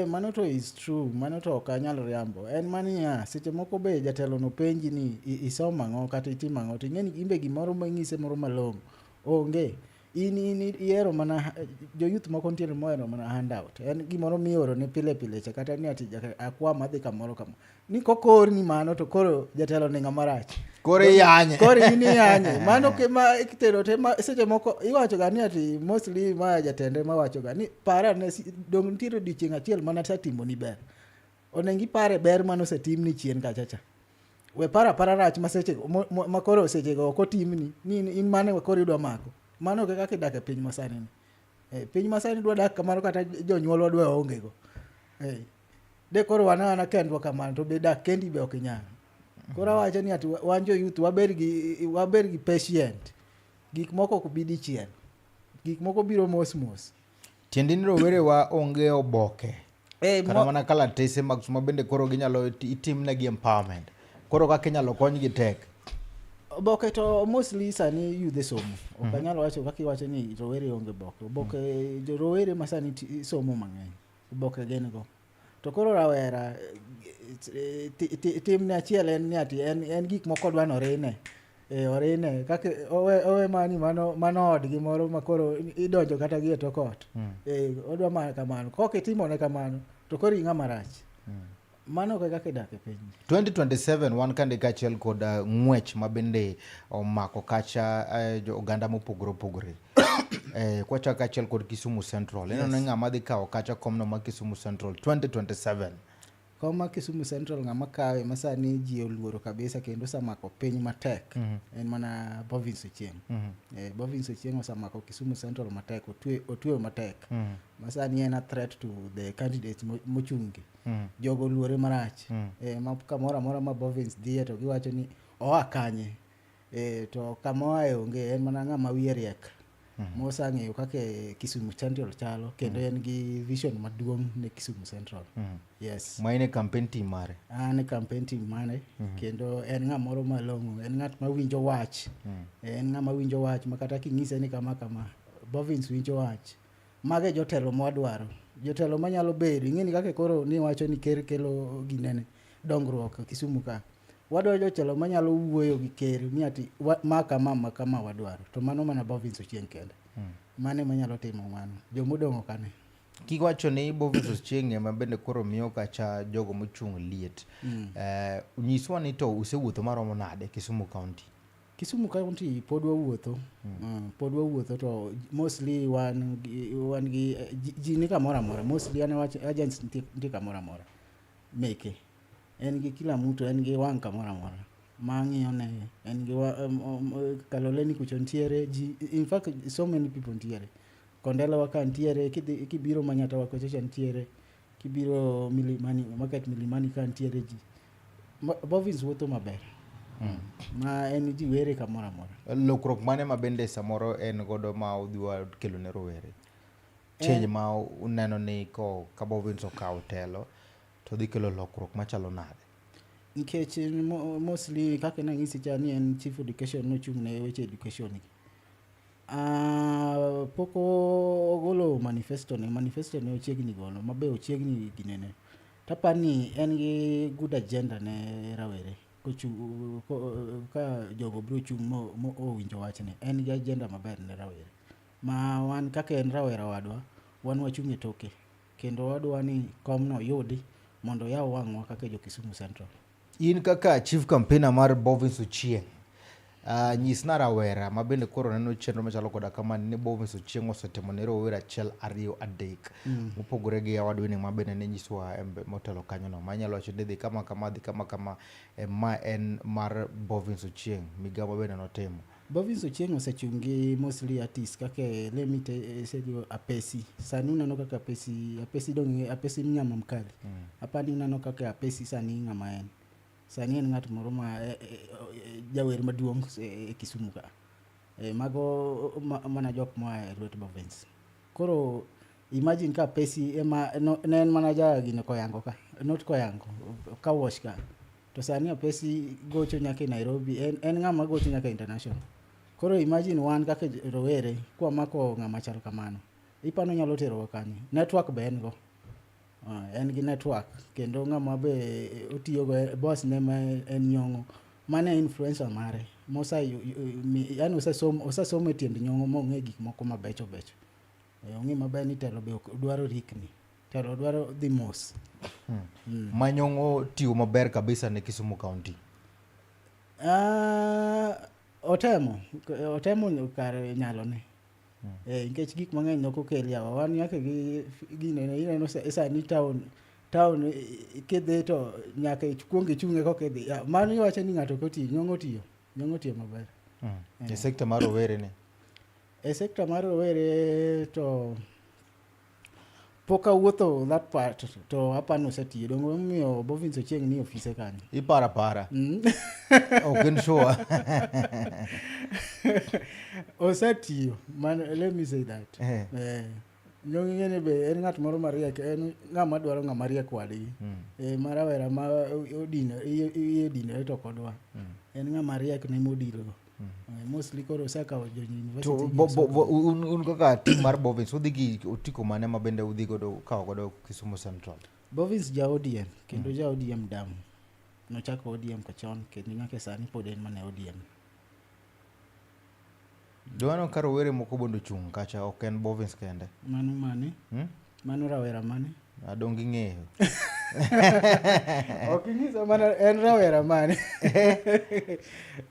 Mano to is true, mano to ok anyal riambo. En maniya, seche moko be jatelo no penji ni isomo ang'o kata itimo ang'o, to ing'e ni in be gimoro ma ing'ise moro malong'o onge. In ihero mana jo youth moko nitiere mohero mana handout. En gimoro mioro ne pile pile cha, kata ni ati akwam adhi kamoro kama. Ni kokorni mano to koro jatelo ni ng'ama rach. Koro iyanye. Koro in iyanye. Mano ma itero te ma seche moko iwacho ga ni ati mostly ma jatende ma wacho ga ni para ne dong nitiere odiochieng' achiel mana asetimo ni ber. Onego ipare ber mane osetimni chien kacha cha. We para para rach ma seche ma koro seche go ok otimni ni in mane koro idwa mako. Mano ok e kaka idak e piny masani ni. Piny masani dwa dak kamano kata jonyuolwa dwa onge go. De koro wan ana kendwa kamano to be dak kendi be ok inyal. Koro awacho ni ati wan jo youth wabed gi patient. Gik moko ok bi dichiel. Gik moko biro mos mos. Tiendi ni rowerewa onge oboke. Kata mana kalatese mag somo bende koro ginyalo itimnegi empowerment. Koro kaka inyalo konygi tek. Oboke to mostly sani yudhe somo. Ok anyal wacho kaka iwacho ni rowere onge oboke. Oboke jo rowere ma sani somo mang'eny. Oboke gin go. To koro rawera timne achiel en ni ati en gik moko odwa ni orine. Orine kaka owe mani mano odgi moro ma koro idonjo kata gi e tok ot. Odwa mana kamano. Kok itimone kamano to koro ing'ama rach. Mano ok e kaka idak e piny. 2027 wan kande kaachiel kod ng'wech ma bende omako kacha jo oganda mopogore opogore. Kwachako kaachiel kod Kisumu Central. Ineno ni ng'ama dhi kawo kacha komno ma Kisumu Central 2027. Kom ma Kisumu Central ng'ama kawe ma sani ji oluoro kabisa kendo osemako piny matek en mana Bovins Ochieng'. Bovins Ochieng' osemako Kisumu Central matek, otweyo matek. Ma sani en a threat to the candidates mochungi. Jogo oluore marach. Ma kamoro amora ma Bovins dhiye to giwacho ni oa kanye. To kama oaye onge, en mana ng'ama wiye riek. Mosang'eyo kaka Kisumu Central chalo kendo en gi vision maduong' ne Kisumu Central. Yes. Ma in e campaign team mare. An e campaign team mare kendo en ng'amoro malong'o, en ng'at mawinjo wach. En ng'ama winjo wach ma kata king'ise ni kama kama, Bovins winjo wach. Mago e jotelo mwadwaro. Jotelo manyalo bedo, ing'e ni kaka koro niwacho ni ker kelo ginene, dongruok Kisumu ka. Wadwaro jotelo manyalo wuoyo gi ker ni ati ma kama ma kama wadwaro. To mano mana Bovins Ochieng' kende. Mano ema nyalo timo mano. Jomodong' ok ane. Kiwacho ni Bovins Ochieng' ema bende koro miyo kacha jogo mochung' liet. Nyiswa ni to usewuotho maromo nade Kisumu County? Kisumu County pod wawuotho. Pod wawuotho to mostly wan gi ji ni kamoro amora. Mostly an awach agents nitie kamoro amora. Meke. En gi kila mtu, en gi wang' kamoro amora. Ma ng'iyo ne, en gi Kaloleni kucho nitiere, ji, in fact so many people nitiere. Kondele ka nitiere, kibiro Manyatta wa kocha cha nitiere, kibiro Milimani, market Milimani ka nitiere ji. Bovins wuotho maber. Ma en ji were kamoro amora. Lokruok mane ma bende samoro en godo ma udhi kelo ne rowere? Change ma uneno ni ka Bovins okawo telo to dhi kelo lokruok machalo nade? Nikech mostly kaka nang'isi cha ni en chief education nochung' ne weche education gi. Pok ogolo manifesto ne, manifesto ne ochiegni golo, mabe ochiegni ginene. Tapani en gi good agenda ne rawere. Ka jogo biro chung' mo owinjo wachne. En gi agenda maber ne rawere. Ma wan kaka en rawera wadwa, wan wachung' e toke. Kendo wadwa ni komno yudi mondo oyaw wang'wa kaka jo Kisumu Central. In kaka chief campaigner mar Bovins Ochieng', nyisna rawera ma bende koro neno chenro machalo koda kama ni Bovins Ochieng' osetimo ne rowere 1, 2, 3 mopogore gi owadwa ni ma bende ne nyiswa motelo kanyo no, ma inyalo wacho ni dhi kama kama, dhi kama kama, ma en mar Bovins Ochieng', migawo ma bende notimo. Bovins Ochieng' osechung' gi mostly artists kaka let me say Apesi. Sani uneno kaka Apesi, Apesi dong' Apesi mnyama mkali. Apani uneno kaka Apesi sani ng'ama en. Sani en ng'at moro ma jawer maduong' e Kisumu ka. Mago mana jok moa e lwet Bovins. Koro imagine ka Apesi ema no, ne en mana ja gino Koyango ka, not Koyango, ka wash ka. To sani Apesi gocho nyaka e Nairobi, en ng'ama gocho nyaka international. Koro imagine wan kaka rowere kwamako ng'ama chal kamano. Ipano nyalo terowa kanye? Network be en go. En gi network kendo ng'ama be otiyogo boss ne ma en Nyong'o. Mano e influencer mare. Mosa yani osesomo e tiend Nyong'o mong'e gik moko mabecho becho. Ong'e maber ni telo be ok dwaro rikni. Telo dwaro dhi mos. Ma Nyong'o tiyo maber kabisa ne Kisumu County. Otemo kar nyalone. Nikech gik mang'eny nok okel yawa. Wan nyaka gi gino ineno sani town kidhi to nyaka ikuong ichung'e koka idhi. Mano iwacho ni ng'ato ok otiyo, Nyong'o otiyo. Nyong'o otiyo maber. E sekta mar rowere ni? E sekta mar rowere to pok awuotho that part to apani osetiyo. Donge omiyo Bovins Ochieng' ni ofise kanyo. Iparo apara. Ok in sure. Osetiyo. Man, let me say that. Nyong'o ing'e ni be en ng'at moro mariek, en ng'ama dwaro ng'ama riek wadgi. Ma rawera ma odino, iye odinore to ok odwar. En ng'ama riek ne modilgo. Mostly koro osekawo jo university To gi osekawo. Un kaka team mar Bovins, udhi gi otiko mane ma bende udhi godo kawo godo Kisumu Central? Bovins ja ODM, kendo ja ODM damu. Nochako ODM kachon, kendo nyaka sani pod en mana ODM. Dwano ka rowere moko bondo chung' kacha, ok en Bovins kende. Mano mane? Mano rawera mane? Adong' ing'eyo. Ok inyisa mana en rawera mane?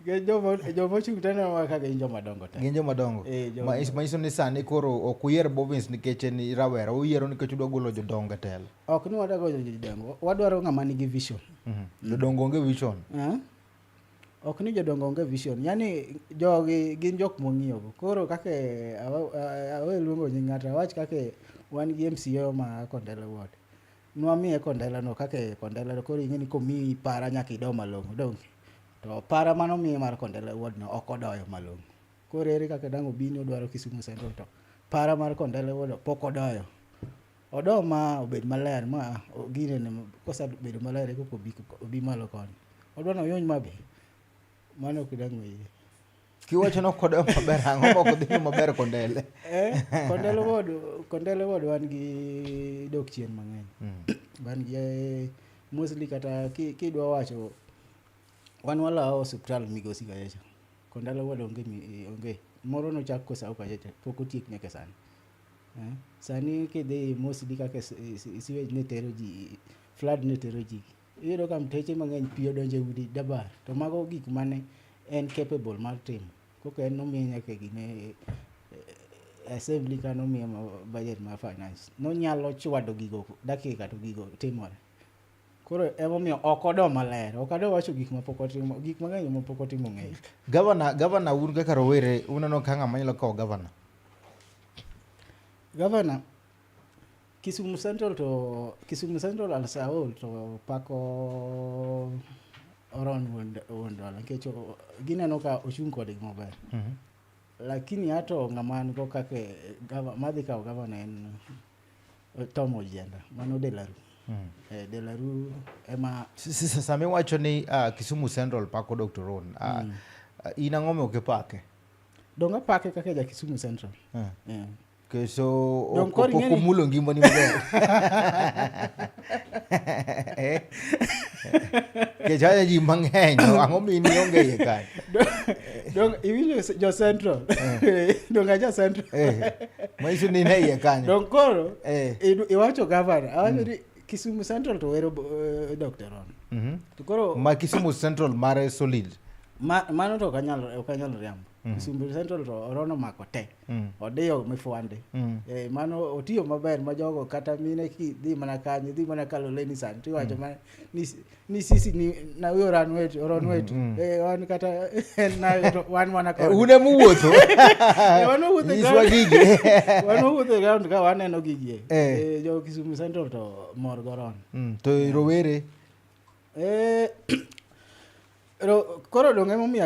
Joma ochung' te neno ka gin joma dongo te. Gin joma dongo. Joma Manyiso ni sani koro ok uyier Bovins nikech en rawera, uyiero nikech udwa golo jodongo e telo. Ok ni wadwa golo jodongo, wadwaro ng'ama nigi vision. Jodongo onge vision. Ok ni jodongo onge vision, yani jogi gin jok mwang'iyogo. Koro kaka awe luongo nying ng'ato, awach kaka wan gi MCA ma Kondele Ward. Nwamiye Kondele no kaka Kondele no, koro ing'e ni komiyi para nyaka ido malong'o, donge? To para manomiye mar Kondele Ward no ok odoyo malong'o. Koro ere kaka dang' obi ni odwaro Kisumu Central to para mar Kondele Ward pok odoyo. Odo ma obed maler ma ginene kosebedo maler e koka obi malo koni. Odwa ni oyuny ma be. Mano ok dang' oyie. Kiwacho ni ok odoyo maber, ang'o ma ok odhi maber Kondele? Kondele Ward, Kondele Ward wan gi dok chien mang'eny. Wan gi mostly kata kidwa wacho wan walawo osiptal Migosi kachacha. Kondele Ward onge, onge. Moro nochak Kosau kachacha, pok otiek nyaka sani. Sani kidhi mostly kaka sewage ne tero ji, flood ne tero ji. Iyudo ka mteche mang'eny pi odonjo e udi dabar. To mago gik mane en capable mar timo. Koka en nomiye nyaka gine assembly ka nomiye budget mar finance. Nonyalo chwado gigo dakika to gigo timore. Koro emomiyo ok odo maler. Ok adwa wacho gik mapok otimo. Gik mang'eny mapok otimo ng'eny. Gavana, gavana un kaka rowere uneno ka ng'ama nyalo kawo gavana? Gavana Kisumu Central to Kisumu Central as a whole to pako Oron wuon dola nikech gineno ka ochung' kodgi maber. Lakini ato ng'ama an go kaka madhi kawo gavana en Tom Ojienda, mano Delaru. Delaru ema Sama iwacho ni Kisumu Central pako Dr. Ron, in ang'o ma ok ipake? Dong apake kaka ja Kisumu Central. Yeah. So ok omulo ngimani maber. Nikech haya ji mang'eny, ang'o mi in ionge iye kae? Dong iwinjo jo Central. Dong aja Central. Manyiso ni in e iye kanyo. Dong koro iwacho gavana, awacho ni Kisumu Central to wero Dr. Ron. To koro Ma Kisumu Central mare solid. Mano to ok anyal riambo. Kisumu Central to Oron omako te. Odiyo mifwande. Mano otiyo maber ma jogo kata mine kidhi mana kanyo, idhi mana Kaloleni sani tiwacho mana ni sisi ni na huyo Oron wetu, Oron wetu. Wan kata en na to wan mana kode. Un ema uwuotho. Wan wawuotho e Nyiswa ground. gigi. Wan wawuotho e ground ka waneno gigi. Jo Kisumu Central to mor go Oron. To rowere? Koro dong' emomiyo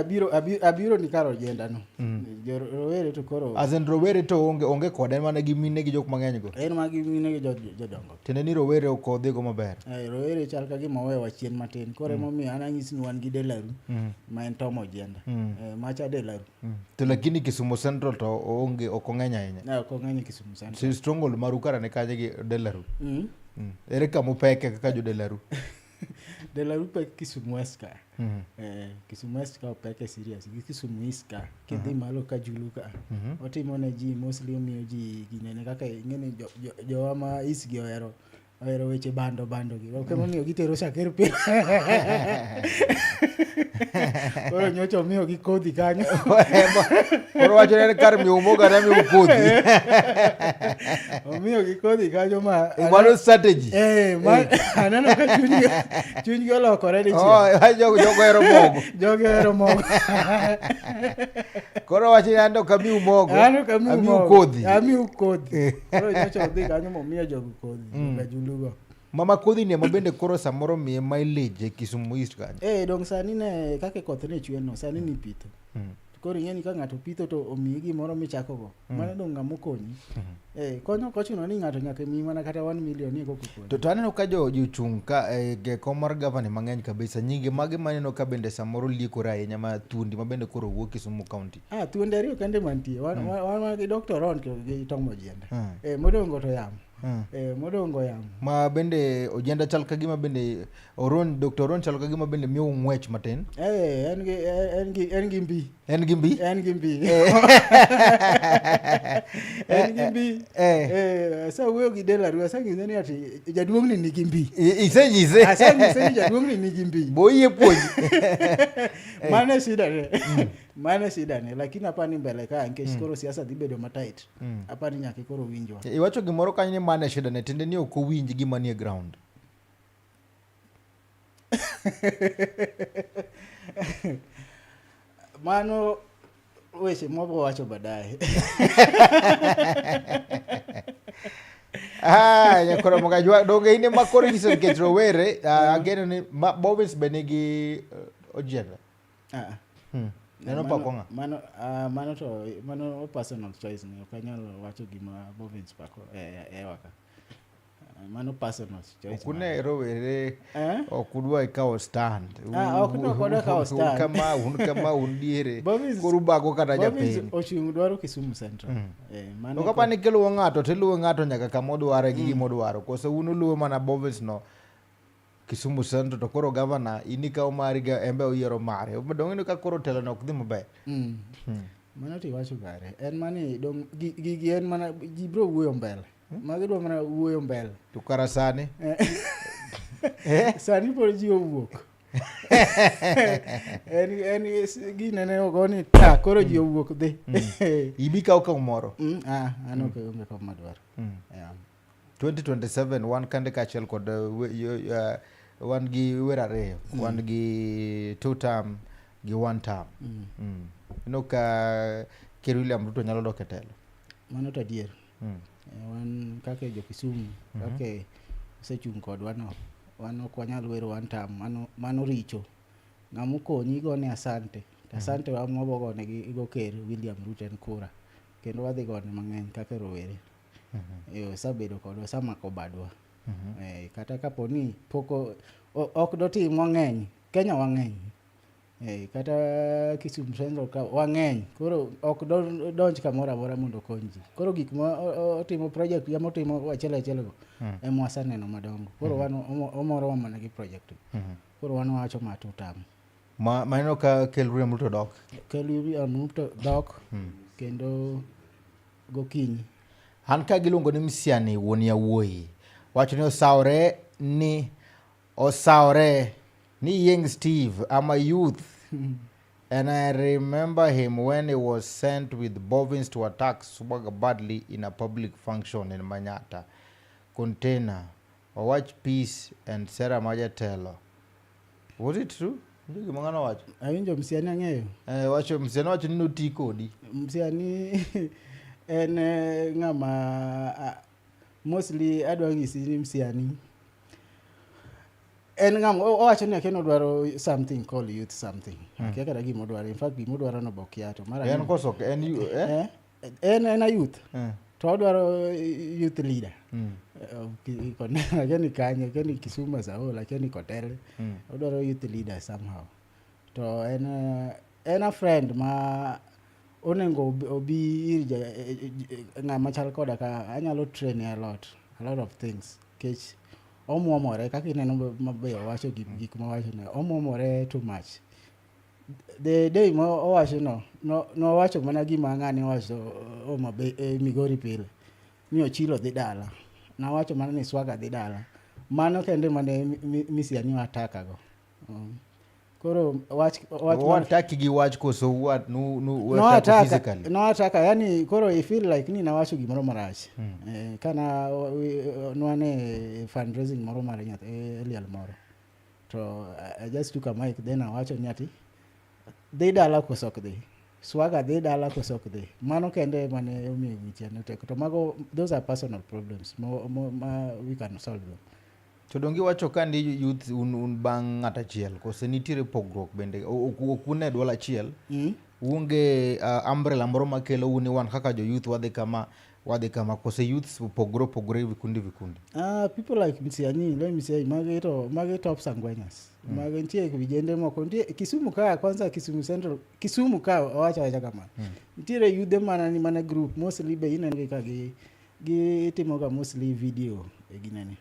abiro ni kar Ojienda no. Jo rowere to koro As in rowere to onge kode, en mana gi mine gi jok mang'eny go. En mana gi mine gi jodongo. Tiende ni rowere ok odhi go maber. Rowere chal ka gima owewa chien matin. Koro emomiyo an anyisi ni wan gi Delaru, ma en Tom Ojienda. Macha Delaru. To lakini Kisumu Central to onge, ok ong'eny ahinya. Ne, ok ong'eny Kisumu Central. So stronghold maru kara ne kanye gi Delaru? Ere kama upeke kaka jo Delaru? Delaru pek Kisumu West ka. Kisumu West ka opeke serious. Gi Kisumu East ka. Kidhi malo ka Julu ka. Otimo ne ji, mostly omiyo ji ginene kaka ing'eni jowa ma East gi ohero weche bando bando gi. Ok emomiyo gitero Shakir piny. Koro nyocha omiyo gi kodhi kanyo. Koro wacho ni en kar miyo mogo kata miyo kodhi. Omiyo gi kodhi kanyo ma Mano strategy. Aneno ka chunygi olokore dichiel. Oh, jogo ohero mogo. Jogo ohero mogo. Koro wacho ni an ok amiu mogo. An ok amiu Amiu mogo. kodhi. Amiu kodhi. Koro nyocha odhi kanyo momiyo jogo kodhi. Jolugo. Mama kodhi ni ema bende koro samoro miye mileage e Kisumu East kanyo. Dong sani ne kaka koth ne chwe no, sani ni pitho. Koro ing'e ni ka ng'ato pitho to omiyi gimoro michako go. Mano dong ng'ama okonyi. Konyo ok ochuno ni ng'ato nyaka miyi mana kata 1 million ni koko konyi. To aneno ka ji ochung' ka e kom mar gavana mang'eny kabisa. Nyinge mage maneno ka bende samoro liekore ahinya ma thuondi ma bende koro wuok Kisumu County. Thuondi ariyo kende mantie. Wan gi Dr. Ron to gi Tom Ojienda. Modong' to yamo. Modong' yamo. Ma bende Ojienda chal ka gima bende Oron, Dr. Oron chal ka gima bende miyo ng'wech matin. En gi mbi. En gi mbi? En gi mbi. En gi mbi. Asewuoyo gi Delaru, aseng'ise ni ati jaduong' ni nigi mbi. Isenyise? Aseng'ise ni jaduong' ni nigi mbi. Bo oyie puonji. Mano e shida ne. Mano e shida ne, lakini apani mbele ka nikech koro siasa dhi bedo matight. Apani nyaka koro winjwa. Iwacho gimoro kanyo ni mano e shida ne, tiende ni ok owinj gima nie ground. Mano weche mwabo wacho baadaye. Nyakoro Mugajwa, donge in ema koro inyiso nikech rowere, ageno ni Bobins be nigi Ojienda. Neno pako ng'a? Mano, ah, mano to mano personal choice ni ok anyal wacho gima Bovins pako e ewa ka. Ah, mano personal choice. Ok une rowere Eh? ok udwa ikawo stand. Ah, ok no, ok wadwa kawo Un stand. kama un kama un diere. Bovins- Koro ubago kata Bovins japiny. ochung' dwaro Kisumu Central. Eh, mano To kapa ni kiluwo ng'ato tiluwo ng'ato nyaka kama odware gi gima odwaro. Koso un uluwo mana Bovins no Kisumu Central to koro gavana in ikawo mari ga embe oyiero mare. Dong' ineno ka koro telo no ok dhi maber. Mano to iwacho kare. En mani dong' gigi en mana ji biro wuoyo mbele. Magi dwa mana wuoyo mbele. To kara sani Sani pod ji owuok. En gine ne ogo ni ta koro ji owuok dhi. Ibi kaw kaw moro. Ah, an ok onge kom madwaro. Yeah. 2027 wan kande kaachiel kod wan gi wer ariyo. Wan gi two term gi one term. Ineno ka Ker William Ruto nyalo dok e telo. Mano to adier. Wan kaka jo Kisumu, kaka osechung' kodwa no, wan ok wanyal wero one term, mano richo. Ng'ama okonyi igone asante. To asante wa mwabo gone gi go Ker William Ruto en kura. Kendo wadhi gone mang'eny kaka rowere. Osebedo kodwa, osemako badwa. Kata kapo ni pok ok dotim wang'eny, Kenya wang'eny. Kata Kisumu Central ka wang'eny, koro ok donj kamoro amora mondo okony ji. Koro gik ma otimo project ya motimo achiel achiel go ema waseneno madongo. Koro wan omorowa mana gi project go. Koro wan wawacho ma two term. Ma maneno ka Ker William Ruto dok. Ker William Ruto dok kendo gokinyi. An ka giluongo ni Msiani wuon yawuoyi. Wacho ni osawore ni osawore ni Yeng Steve, I'm a youth. And I remember him when he was sent with bovins to attack Swaga badly in a public function in Manyata. Container. Owach peace and Sarah Majatelo. Was it true? Nitie gima ng'ano wacho? Awinjo Msiani ang'eyo. Wacho Msiani wacho ni noti kodi. Msiani en ng'ama mostly adwa nyisi ni Msiani en ng'ama owacho ni akia ni odwaro something called youth something. Akia kata gima odwaro. In fact gima odwaro no be okia to mar En ariyo. koso ok en eh? En a youth. To odwaro youth leader. Akia ni kanye, akia ni Kisumu as a whole, akia ni Kotele. Odwaro youth leader somehow. To en a friend ma onego obi ir ng'ama chal koda ka anyalo train a lot, a lot of things. Nikech omuomore kaka ineno maber owacho gik mowacho no, omuomore too much. The day ma owacho no, nowacho mana gima ng'ani owacho Homa Bay, Migori pile. Ni Ochilo dhi dala. Nawacho mana ni Swaga dhi dala. Mano kende mane Misiani wataka go. Koro wach mar Wataki gi wach koso wat nu nu No wataki ataka, physically? no ataka, yani koro I feel like ni nawacho gimoro marach. Kana nwane fundraising moro mar nyathi liel moro. To I just took a mic then awacho ni ati dhi dala koso ok dhi. Swaga dhi dala koso ok dhi. Mano kende mane omiyo weche ne tek. To mago those are personal problems ma we can solve them. To donge iwacho ka ni youth un bang' ng'at achiel kose nitiere pogruok bende ok un e duol achiel? Uonge umbrella moro makelo un ni wan kaka jo youth wadhi kama wadhi kama kose youths opogore opogore vikundi vikundi? People like Msianyi, let me say, magi to magi top sangwenyas. Magi nitie vijende moko, nitie Kisumu ka kwanza Kisumu Central, Kisumu ka owacho awacha kamano. Nitiere yudhe mana ni mana group mostly be ineno gi ka gi timo ga mostly video e ginene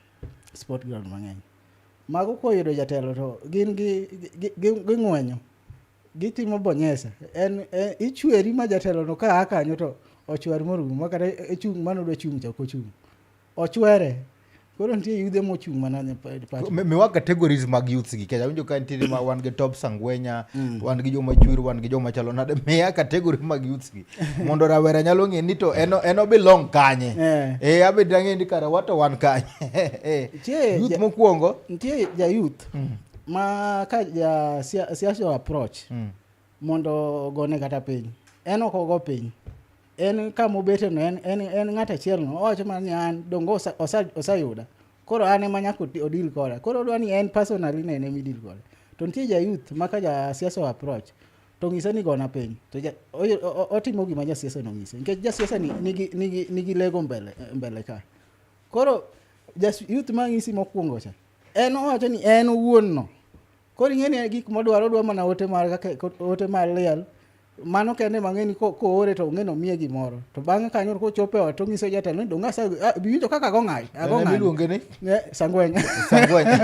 sport ground mang'eny. Mago koyudo jatelo to gin ging'wenyo. Gitimo bonyesa. En ichweri ma jatelo no ka a kanyo to ochwer morumo ma kata chung' mano dwa chung' cha ok ochung'. Ochwere. Koro nitie yudhe mochung' mana ne party. Miwa categories mag youths gi Kenya. Awinjo ka nitiere ma wan gi top sangwenya, wan gi joma chwer, wan gi joma chalo nade. Miya category mag youths gi. Mondo rawera nyalo ng'e ni to en obelong kanye. Abed ang'e ni kara wato wan kanye. Nitie Youth mokwongo. Nitie ja youth ma ka ja siasa approach mondo ogone kata piny. En ok ogo piny. En kama obete no, en ng'at achiel no. Owacho mana ni an donge osayuda. Koro an ema nyaka odil koda. Koro odwa ni en personally ne en ema idil kode. To nitie ja youth ma ka ja siasa approach To ng'ise ni gona piny. To ja, otimo gima jasiasa no ng'ise. Nikech jasiasa ni nigi lego mbele ka. Koro youth ma ng'isi mokwongo cha. En owacho ni en owuon no. Koro ing'e ni gik modwaro, odwa mana ote mar kaka ote mar liel. Mano kende mang'e ni koore to ong'e ni omiye gimoro. To bang'e kanyo kochopo e ot to ong'iso jatelo ni dong' ase biwinjo kaka ago ng'ayi, ago En ng'ani. emiluonge ni? Ne, Sangwenya. Sangwenya.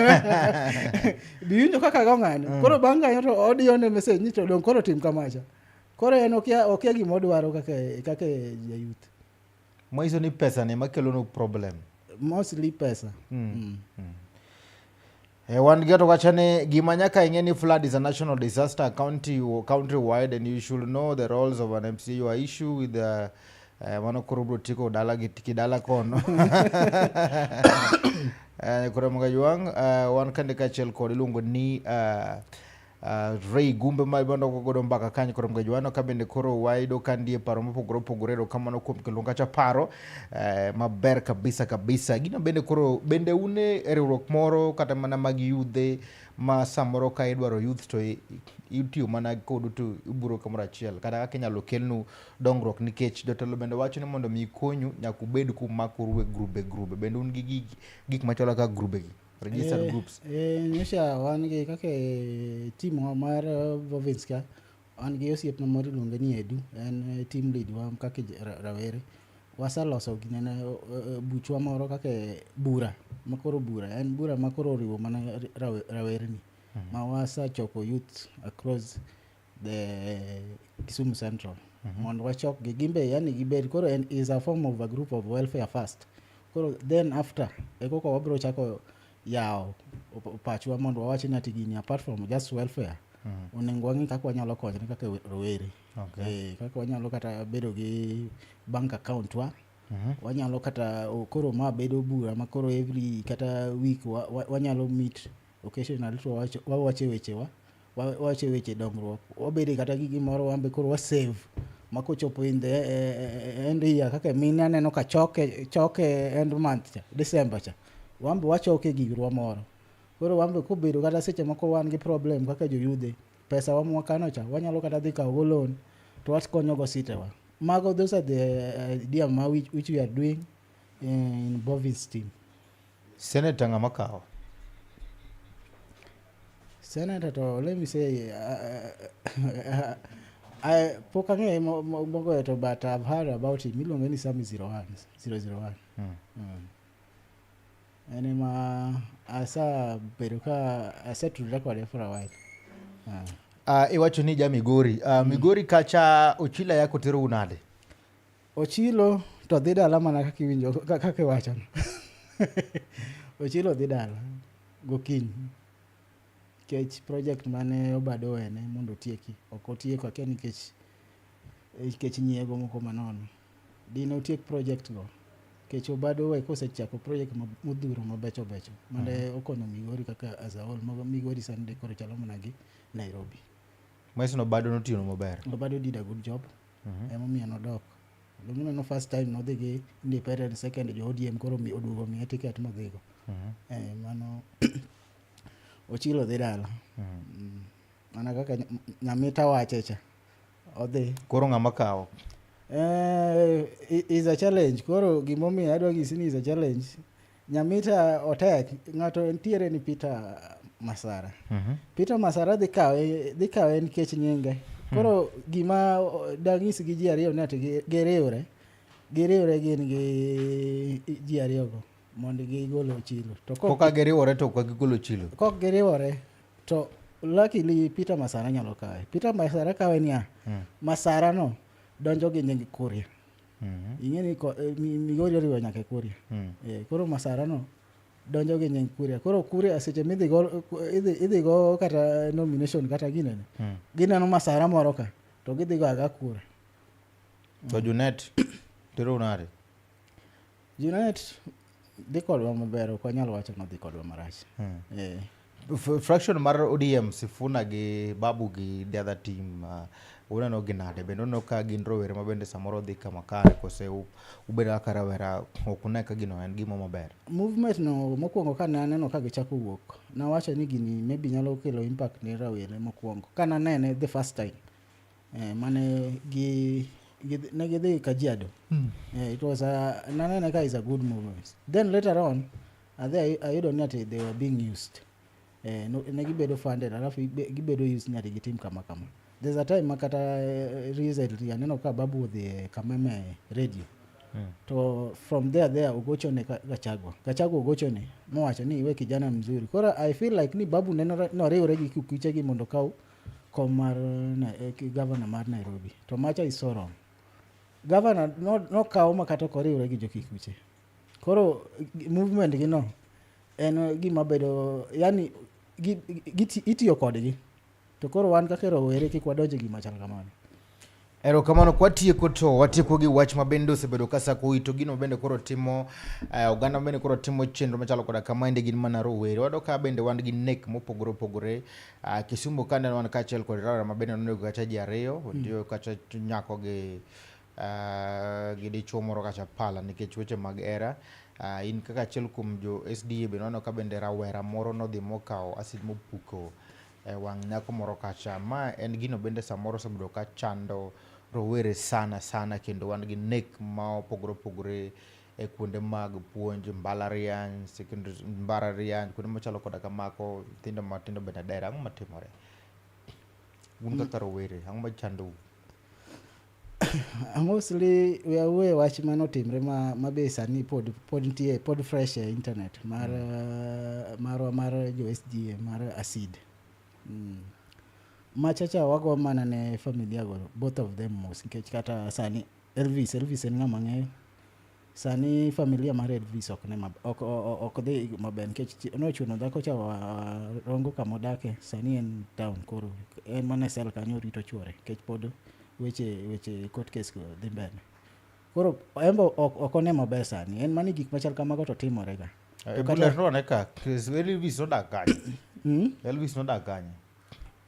Biwinjo kaka ago ng'ani. Koro bang' kanyo to odiyo ne message ni to dong' koro tim kamacha. Koro en okia gima odwaro kaka ja youth. Manyiso ni pesa ni ema kelonu problem. Mostly pesa. Wan gi to wacho ni gima nyaka ing'e ni flood is a national disaster country wide and you should know the roles of an MCA. Your issue with the mano koro bro tiko dala gi kidala kono. Koro mga juang, wan kande kaachiel kod iluongo ni Ray Gumbe ma ibando godo mbaka kanyo koro mga juang ka bende koro wayudo ka ndie paro mopogore opogore erokamano kuom kelo kacha paro maber kabisa kabisa. Gino bende koro bende un e riwruok moro kata mana mag yudhe ma samoro ka idwaro youth to itiyo mana kodu to iburo kamoro achiel kata kaka inyalo kelnu dongruok nikech jotelo bende wacho ni mondo mi konyu nyaka ubed kumakoru e grube grube bende un gi gik machalo kaka grube gi registered groups. Nyocha wan gi kaka e team wa mar Province ka, wan gi osiepna moro iluonge ni Edu, en team lead wa kaka rawere. Waseloso ginene buchwa moro kaka bura, makoro bura, en bura makoro oriwo mana rawerni. Ma wasechoko youth across the Kisumu Central. Mondo wachokgi, gimbe yani gibed, koro en is a form of a group of welfare first. Koro then after, e koka wabro chako yawo pachwa mondo wawach ni ati gini apart from just welfare, onego wang'i kaka wanyalo konyre kaka rowere. Kaka wanyalo kata bedo gi bank account wa, wanyalo kata koro ma bedo bura ma koro every kata week wanyalo meet occasionally to wawacho wechewa, wawacho weche dongruok, wabede kata gi gimoro wambe koro wa save ma kochopo in the end year kaka mine aneno ka choke end month cha, December cha, wambe wachoke girwa moro. Koro wambe kobedo kata seche moko wan gi problem kaka joyudhe, pesa wa mwakano cha wanyalo kata dhi kawo go loan to wakonyo go sitewa. Mago those are the idea ma which we are doing in Bovins team. Senator ng'ama kawo? Senator to let me say I pok ang'eye mogoyo to but I've heard about him. Iluonge ni Sammy 01 001. En ema asebedo ka asetudra kode for a while. Iwacho ni ja Migori. Migori kacha Ochila yako terou nade? Ochilo to dhi dala mana kaka iwinjo kaka iwachono. Ochilo dhi dala gokinyi. Nikech project mane Obado owene mondo otieki ok otieko akia nikech nyiego moko manono. Dine otiek project go nikech Obado owe kosechako project modhuro mabecho becho mane okonyo Migori kaka as a whole. Migori sani koro chalo mana gi Nairobi. Manyiso ni Obado notiyo maber. Obado did a good job. Emomiyo nodok. Donge first time nodhi gi independent, second jo ODM koro oduogo miye ticket modhigo. Mano Ochilo dhi dala. Mana kaka Nyamita wache cha. Odhi. Koro ng'ama kawo? Is a challenge. Koro gimomiyo adwa nyisi ni is a challenge. Nyamita otek. Ng'ato nitiere ni Peter Masara. Peter Masara dhi kawe nikech nyinge. Koro gima dang'is gi ji ariyo ni ati giriwre. Giriwre gin gi ji ariyo go mondo gigol Ochilo. To Koka giriwore to ok gigolo Ochilo. Kok giriwore to luckily Peter Masara nyalo kawe. Peter Masara kawe niya, Masara no donjo gi nying Kuria. Ing'e ni Migori oriwo nyaka e Kuria. Koro Masara no donjo gi nying Kuria. Koro Kuria seche midhi go idhi go kata nomination kata ginene. Gineno Masara moro ka to gidhi go aga kura. To Junet terou nade? Junet dhi kodwa maber, ok wanyal wacho ni odhi kodwa marach. Fraction mar ODM Sifuna gi Babu gi the other team uneno gi nade? Bende uneno ka gin rowere ma bende samoro dhi kama kare kose ubedo kaka rawera ok une ka gino en gima maber? Movement no mokwongo kane aneno ka gichako wuok, nawacho ni gini maybe nyalo kelo impact ne rawere mokwongo. Ka nanene the first time. Mane gi, gi ne gidhi Kajiado. It was a nanene ka is a good movement. Then later on adhi ayudo ni ati they were being used. No, ne gibedo funded alafu gibedo used ni ati gitim kama kama. There's a time ma kata recently aneno ka Babu odhi e Kameme radio. To from there ogochone Gachagua. Gachagua ogochone mowacho ni iwe kijana mzuri. Koro I feel like ni Babu nenore noriwre gi kukuche gi mondo okaw kom mar governor mar Nairobi. To macha is so wrong. Governor nokaw ma kata ok oriwre gi jokikuche. Koro movement gi no en gima bedo yani itiyo kodgi. To koro wan kaka rowere kik wadonj e gima chal kamano. Erokamano, kwatieko to watieko gi wach ma bende osebedo ka sako ito gino bende koro timo oganda bende koro timo chenro machalo koda kamaendi gin mana rowere. Wayudo ka bende wan gi nek mopogore opogore. Kisumu ka neno wan kaachiel kod rawera ma bende nonego kacha ji ariyo, kacha nyako gi dichuo moro kacha pala nikech weche mag hera. In kaka achiel kuom jo SDA bende waneno ka bende rawera moro nodhi mokawo acid mopuko e wang' nyako moro kacha. Ma en gino bende samoro osebedo ka chando rowere sana sana, kendo wan gi nek ma opogore opogore e kuonde mag puonj, mbalariany, secondary, mbalariany, kuonde machalo koda kamako, nyithindo matindo bende dere. Ang'o matimore? Un kaka rowere, ang'o machandou? Mostly we awuoye wach manotimre ma be sani pod nitie, pod fresh e internet mar marwa mar jo SDA mar acid. Machacha wago mana ne familia go, both of them mos, nikech kata sani Elvis en ng'ama ng'eyo. Sani familia mar Elvis ok ne ok dhi maber nikech nochuno dhako cha Rongo kama odake, sani en town koro en mana e cell kanyo orito chuore nikech pod weche court case go dhi mbele. Koro en be ok one maber sani, en mana gik machal kamago to timore ga. Lerno ane ka, Elvis nodak kanye? Elvis nodak kanye?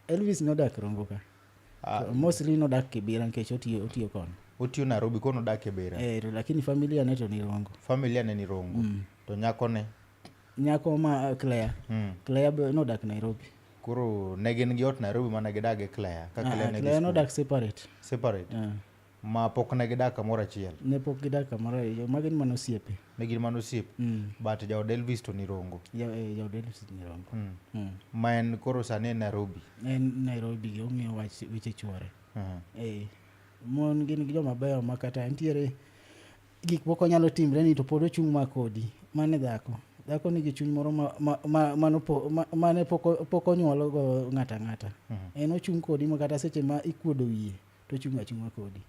Elvis nodak Rongo ka. Mostly nodak Kibera nikech otiyo kono. Otiyo Nairobi, kono odak Kibera. To lakini familia ne to ni Rongo. Familia ne ni Rongo. To nyako ne? Nyako ma Claire. Claire be nodak Nairobi. Koro ne gin gi ot Nairobi mane gidak gi Claire. Ka Claire ne Claire nodak separate. Separate. Ma pok ne gidak kamoro achiel. Ne pok gidak kamoro achiel, magi mana osiepe. Ne gin mana osiepe. But jaod Elvis to ni Rongo. Jaod Elvis ni Rongo. Ma en koro sani en Nairobi. En Nairobi, ong'iyo wach weche chuore. Mon gin joma beyo ma kata nitiere gik moko nyalo timre ni to pod ochung' ma kodi. Mane dhako. Dhako nigi chuny moro mane pok onyuolo go ng'ato ang'ata. En ochung' kodi ma kata seche ma ikuodo wiye to ochung' achung'a kodi.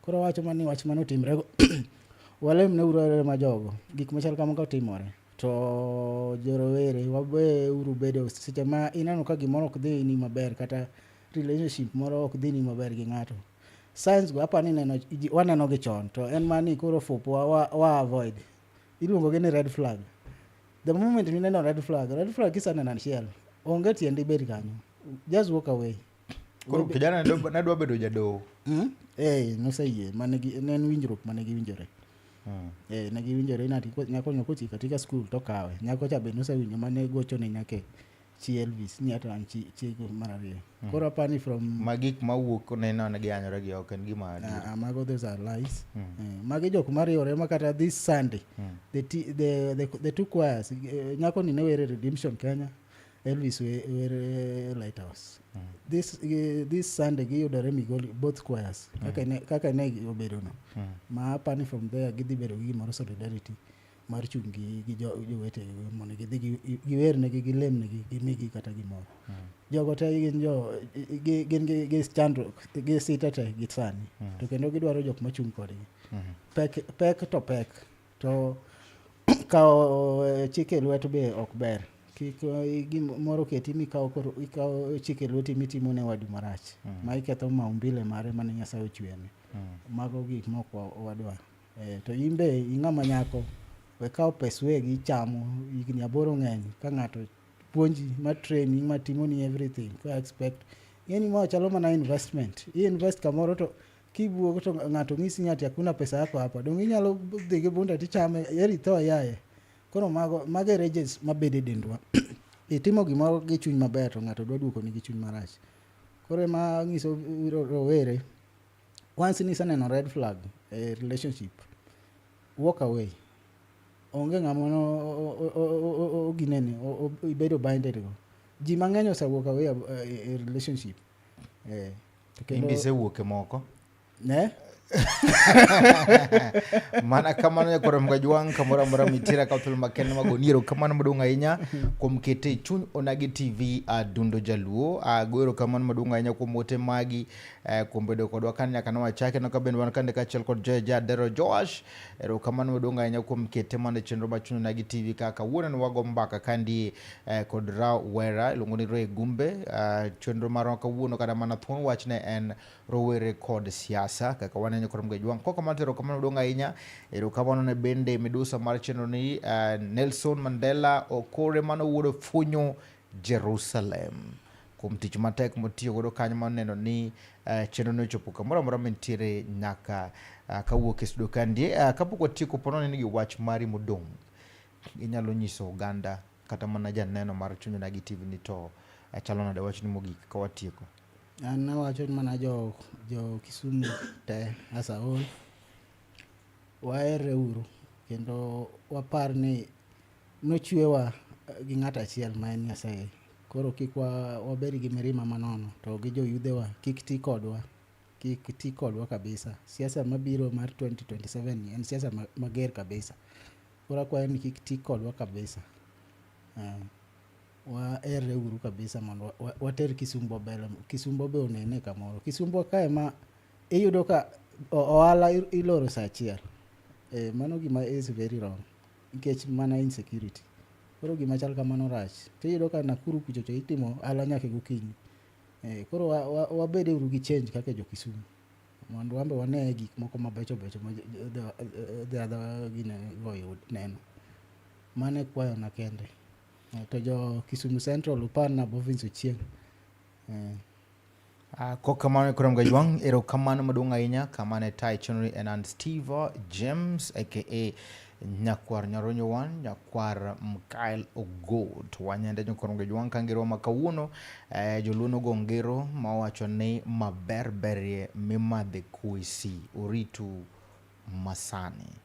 Koro wacho mana ni wach mane otimre go walem ne uru alema jogo. Gik machal kamago timore. To jorowere wabe uru bedo seche ma ineno ka gimoro ok dhi ni maber kata relationship moro ok dhi ni maber gi ng'ato. Signs go apani neno waneno gi chon to en mani koro fup wa avoid. Iluongo gi ni red flag. The moment mineno red flag, red flag kiseneno achiel, onge tiende ibed kanyo. Just walk away. Koro kijana ne dwa bedo jadoho. Noseyie, ne en winjruok mane giwinjore. Ne giwinjore ni ati nyako no kotieko katika school to kawe. Nyako cha be nosewinjo mane gochone nyake chi Elvis ni ata an chi mar ariyo. Koro apani from Ma gik mawuok neno ne giyanyore gi ok en gima adier. Mago those are lies. Magi jok mariwore ma kata this Sunday the two choirs, nyako ni ne were Redemption Kenya, Elvis were Lighthouse. This Sunday giyudore Migoli both choirs kaka ne obedo no. Ma apani from there gidhi bedo gi gimoro solidarity mar chung' gi jowetegi mondo gidhi giwernegi, gilemnegi, gimigi kata gimoro. Jogo te gin jo gin gi chandruok, gi sita te gi sani. To kendo gidwaro jok machung' kodgi. Pek to pek. To kawo chike e lwet be ok ber. Kik gimoro keti mikawo koro ikawo chike e lweti mitimo ne wadu marach. Ma iketho maumbile mare mane Nyasaye ochwene. Mago gik mok wadwar. To in be ing'ama nyako, we kawo pes wegi ichamo higni 8 ng'eny ka ng'ato puonji ma training ma timoni everything ka expect. Ing'eni ma chalo mana investment. I invest kamoro to kibuogo to ng'ato ng'isi ni ati hakuna pesa yako hapa. Donge inyalo dhi gi bunda tichame eri tho yaye. Koro mago e rages mabedo e dendwa. Itimo gimoro gi chuny maber to ng'ato dwa duokoni gi chuny marach. Koro ema anyiso rowere, once ni iseneno red flag e relationship, walk away. Onge ng'ama no oginene, ibedo binded go. Ji mang'eny ose walk away e relationship. To kendo In be isewuok e moko. Ne? Mana kamano nyakwar Mgajwang' kamoro amora mitiere akawo thuolo makende mag goni erokamano maduong' ahinya kuom kete e chuny Onagi TV Adundo Jaluo. Ago erokamano maduong' ahinya kuom ote magi kuom bedo kodwa kan nyaka ne wachake no ka bende wan kande kaachiel kod Joy Jadero Joash. Erokamano maduong' ahinya kuom kete mondo e chenro mar chuny Onagi TV kaka kawuono ne wago mbaka kandi kod rawera iluongo ni Ray Gumbe. Chenro marwa kawuono kata mana thuon wach ne en rowere kod siasa kaka waneno kod Mgajwang'. Kok kamano to erokamano maduong' ahinya. Erokamano ne bende midusa mar chenro ni Nelson Mandela Okore mano wuod Funyo Jerusalem kuom tich matek motiyo godo kanyo mar neno ni chenro ni ochopo kamoro amora mantiere nyaka kawuok e studio kandie. Kapok watieko pono ni gi wach mari modong' inyalo nyiso oganda kata mana janeno mar Chuny Onagi TV ni to chalo nade wachni mogik ka watieko. An awacho mana jo Kisumu te as a whole, waherre uru kendo wapar ni nochwewa gi ng'ato achiel ma en Nyasaye. Koro kik wabed gi mirima manono to gi joyudhewa kik ti kodwa, kik ti kodwa kabisa. Siasa mabiro mar 2027 ni en siasa mager kabisa. Koro akwayo ni kik ti kodwa kabisa. Waherre uru kabisa mondo water Kisumbwa mbele. Kisumbwa be onene kamoro. Kisumbwa kae ma iyudo ka ohala iloro saa achiel. Mano gima is very wrong nikech mana insecurity. Koro gima chal kamano rach. Tiyudo ka Nakuru kucho to itimo ohala nyaka gokinyi. Koro wabed uru gi change kaka jo Kisumu mondo wan be wane gik moko mabecho becho ma the other gine go yud neno. Mano e kwayona kende. To jo Kisumu Central uparna Bovins Ochieng. Kok kamano koro Mgajwang', erokamano maduong' ahinya kama ne tayo chenro en an Steve James aka Nyakwar Nyaronyo Wan, Nyakwar Mkael Ogot. Wanyande nyakwar Mgajwang' ka ngero ma kawuono joluo nogo ngero mawacho ni maber berie mimadhe kwesi oritu masani.